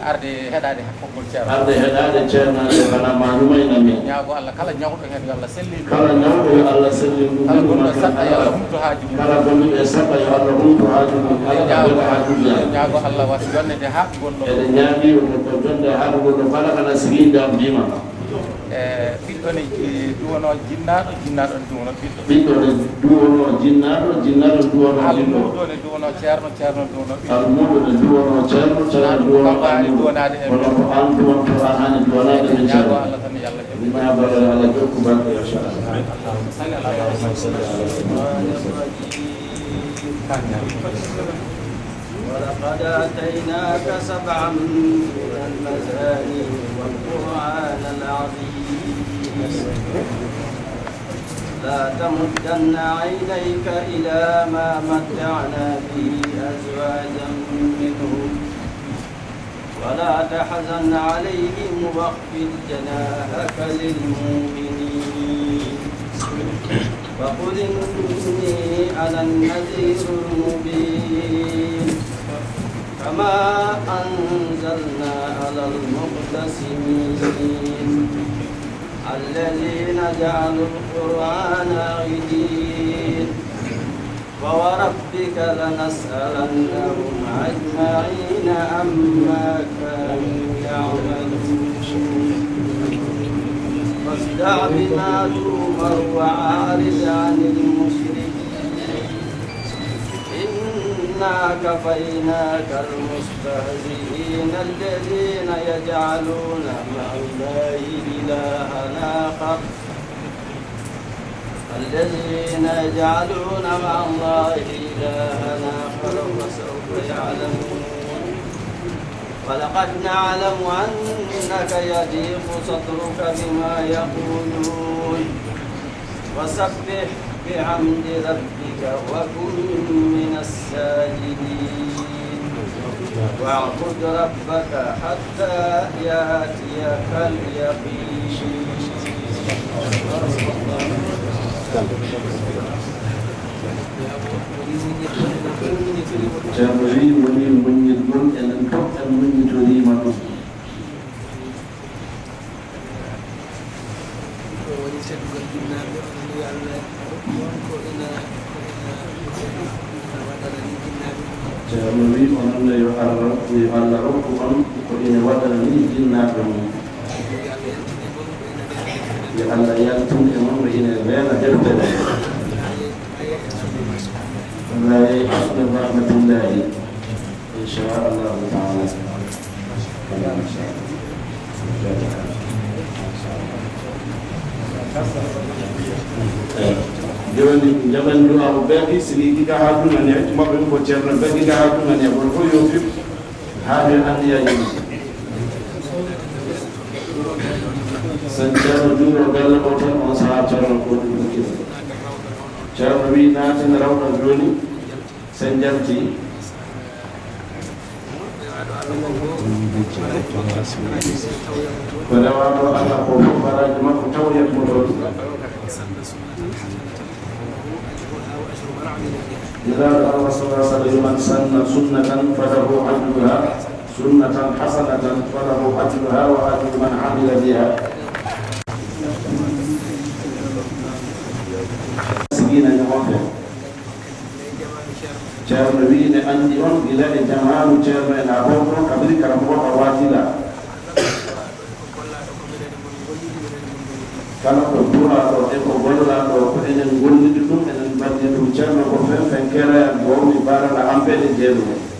Arde heɗade konngol ceerno. Arde heɗade ceernajo kana manumayna men. Ñaago Allah kala ñawɗo hen yo Allah sellin ɗum. Kala ñawɗo yo Allah sellin ɗum. Kala gonɗo e saɗɗa yo Allah humto haaju mum. Kala gonɗo e saɗɗa yo Allah humto haaju mum. Kala ka beka haaju Allah. Ñaago Allah wata jonnede ha gonɗo. Eɗen ñaagui ko jonde ha gonɗo kala kana sigidam mbima. E ɓiɗɗo ne duwono jinnaɗo, jinnaɗo ne duwono ɓiɗɗo. Ɓiɗɗo ne duwono jinnaɗo, jinnaɗo ne duwono ɓiɗɗo. Almuɗo ne duwono ceerno, ceerno ne duwono ɓiɗɗo. Almuɗo ne duwono ceerno, ceerno duwono almuɗo. Duwonade en. Kono ko an duwonto an hani duwonade men ceerno. Ñaago Allah tan yo Allah jokku. Ñaago Allah jokku barke inchallah. Allahumma salli ala Muhammad. ولقد آتيناك سبعا من المثاني والقرآن العظيم. لا تمدن عينيك إلى ما متعنا به أزواجا منهم ولا تحزن عليهم واخفض جناحك للمؤمنين وقل إني أنا النذير المبين. كما أنزلنا على المقتسمين الذين جعلوا القرآن عضين. ووربك لنسألنهم أجمعين عما كانوا يعملون. فاصدع بما تؤمر وأعرض عن المشركين. إنا كفيناك المستهزئين الذين يجعلون مع الله إلها آخر الذين يجعلون مع الله إلها آخر وسوف يعلمون. ولقد نعلم أنك يضيق صدرك بما يقولون. وسبح بحمد ربك وكن من الساجدين. واعبد ربك حتى يأتيك اليقين. Ceerno wi woni muñitgol enen fof en muñitorima ɗum. Woni teddugol jinnaɓe onon yo Allah on ko ina waɗana ni jinnaɓe. Ceerno wi ononne yo Allah rokku on ko ina waɗana ni jinnaɓe mum. Yo Allah yaltin e mon ko ina weela deftere. لا يأس من رحمة الله إن شاء الله تعالى. Joni jaɓen du'a o ɓeeki sigi ɗiɗa haa ɗumani maɓɓe ko ceerno ɓe ɗiɗa haa ɗumani goto fof yo fip haa ɓe anniyaji mum. Sen ceerno juuro galle o tan on sahaa ceerno ko ɗum ɗo kisa. Ceerno wi naaten rawɗo joni sen jalti. Ko rewaɗo Allah ko fof baraji makko tawyatmo ɗon. Nelaɗo Allah sallah sallam man sanna sunnatan falahu ajruha sunnatan hasanatan falahu ajruha wa ajru man amila biha. Sigina ñogonɓe ceerno wi ne andi on gila e jamanu ceerno en ha fofno kabiri karamogo a watila kala ko duwaɗo e ko gollaɗo ko enen gollidi ɗum enen bandi ɗum ceerno ko fen fen keraya gowmi barala ampeɗe jeeɗum.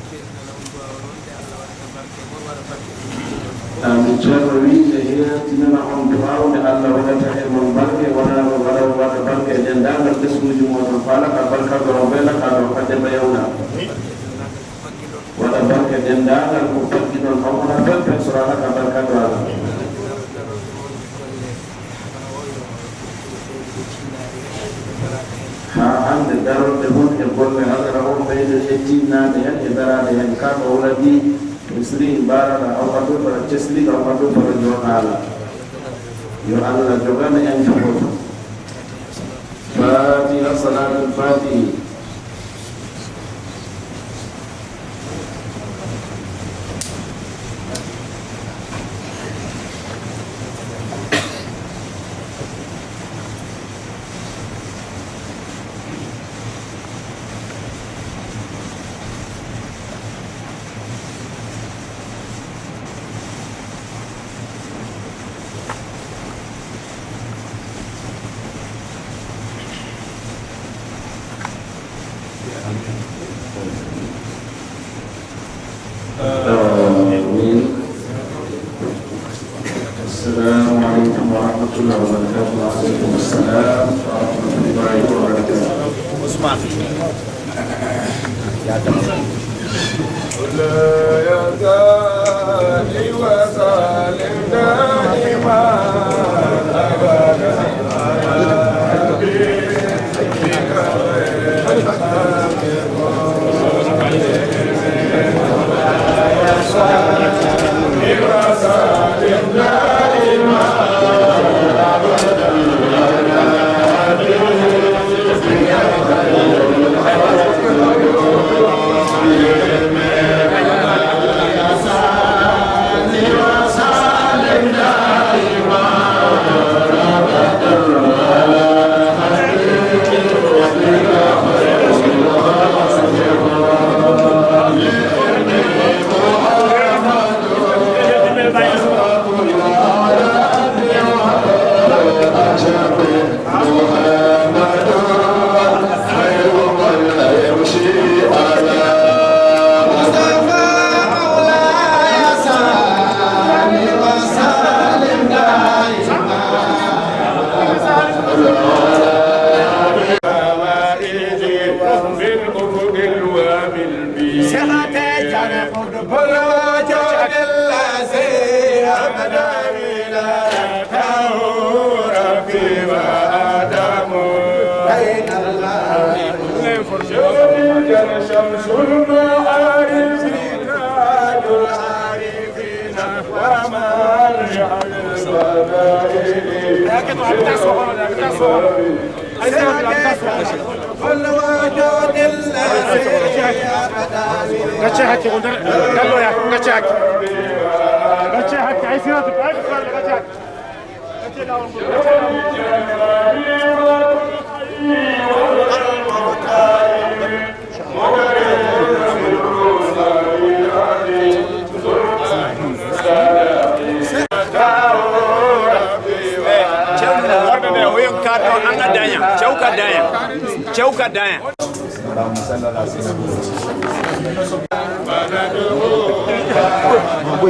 Amin. Ceerno wi ne hertinana on duwaw nde Allah waɗata e mon barke wona waɗa waɗa barke e denndaangal ɓesguji moɗon faala ka barkaɗo o bela ka ɗo fadde yawna waɗa barke denndaangal ko faggiɗon kam wona fen fen sorana ka barkaɗo Allah. Darorde mon e golle hadara o ɓeyde e tinnade hen e darade hen kaka o waɗi misri mbaraɗa aw ka ɗo fara cesli aw ka ɗo fara jonala yo Allah jogana en fof. Fatiha salatul fatihi. السلام عليكم ورحمة الله وبركاته. وعليكم السلام ورحمة الله وبركاته. عثمان يا لا يزال وسالم دائما أبدا شمس المعارف تاج العارفين ومرجع Cɛw ka dan yan. Boy.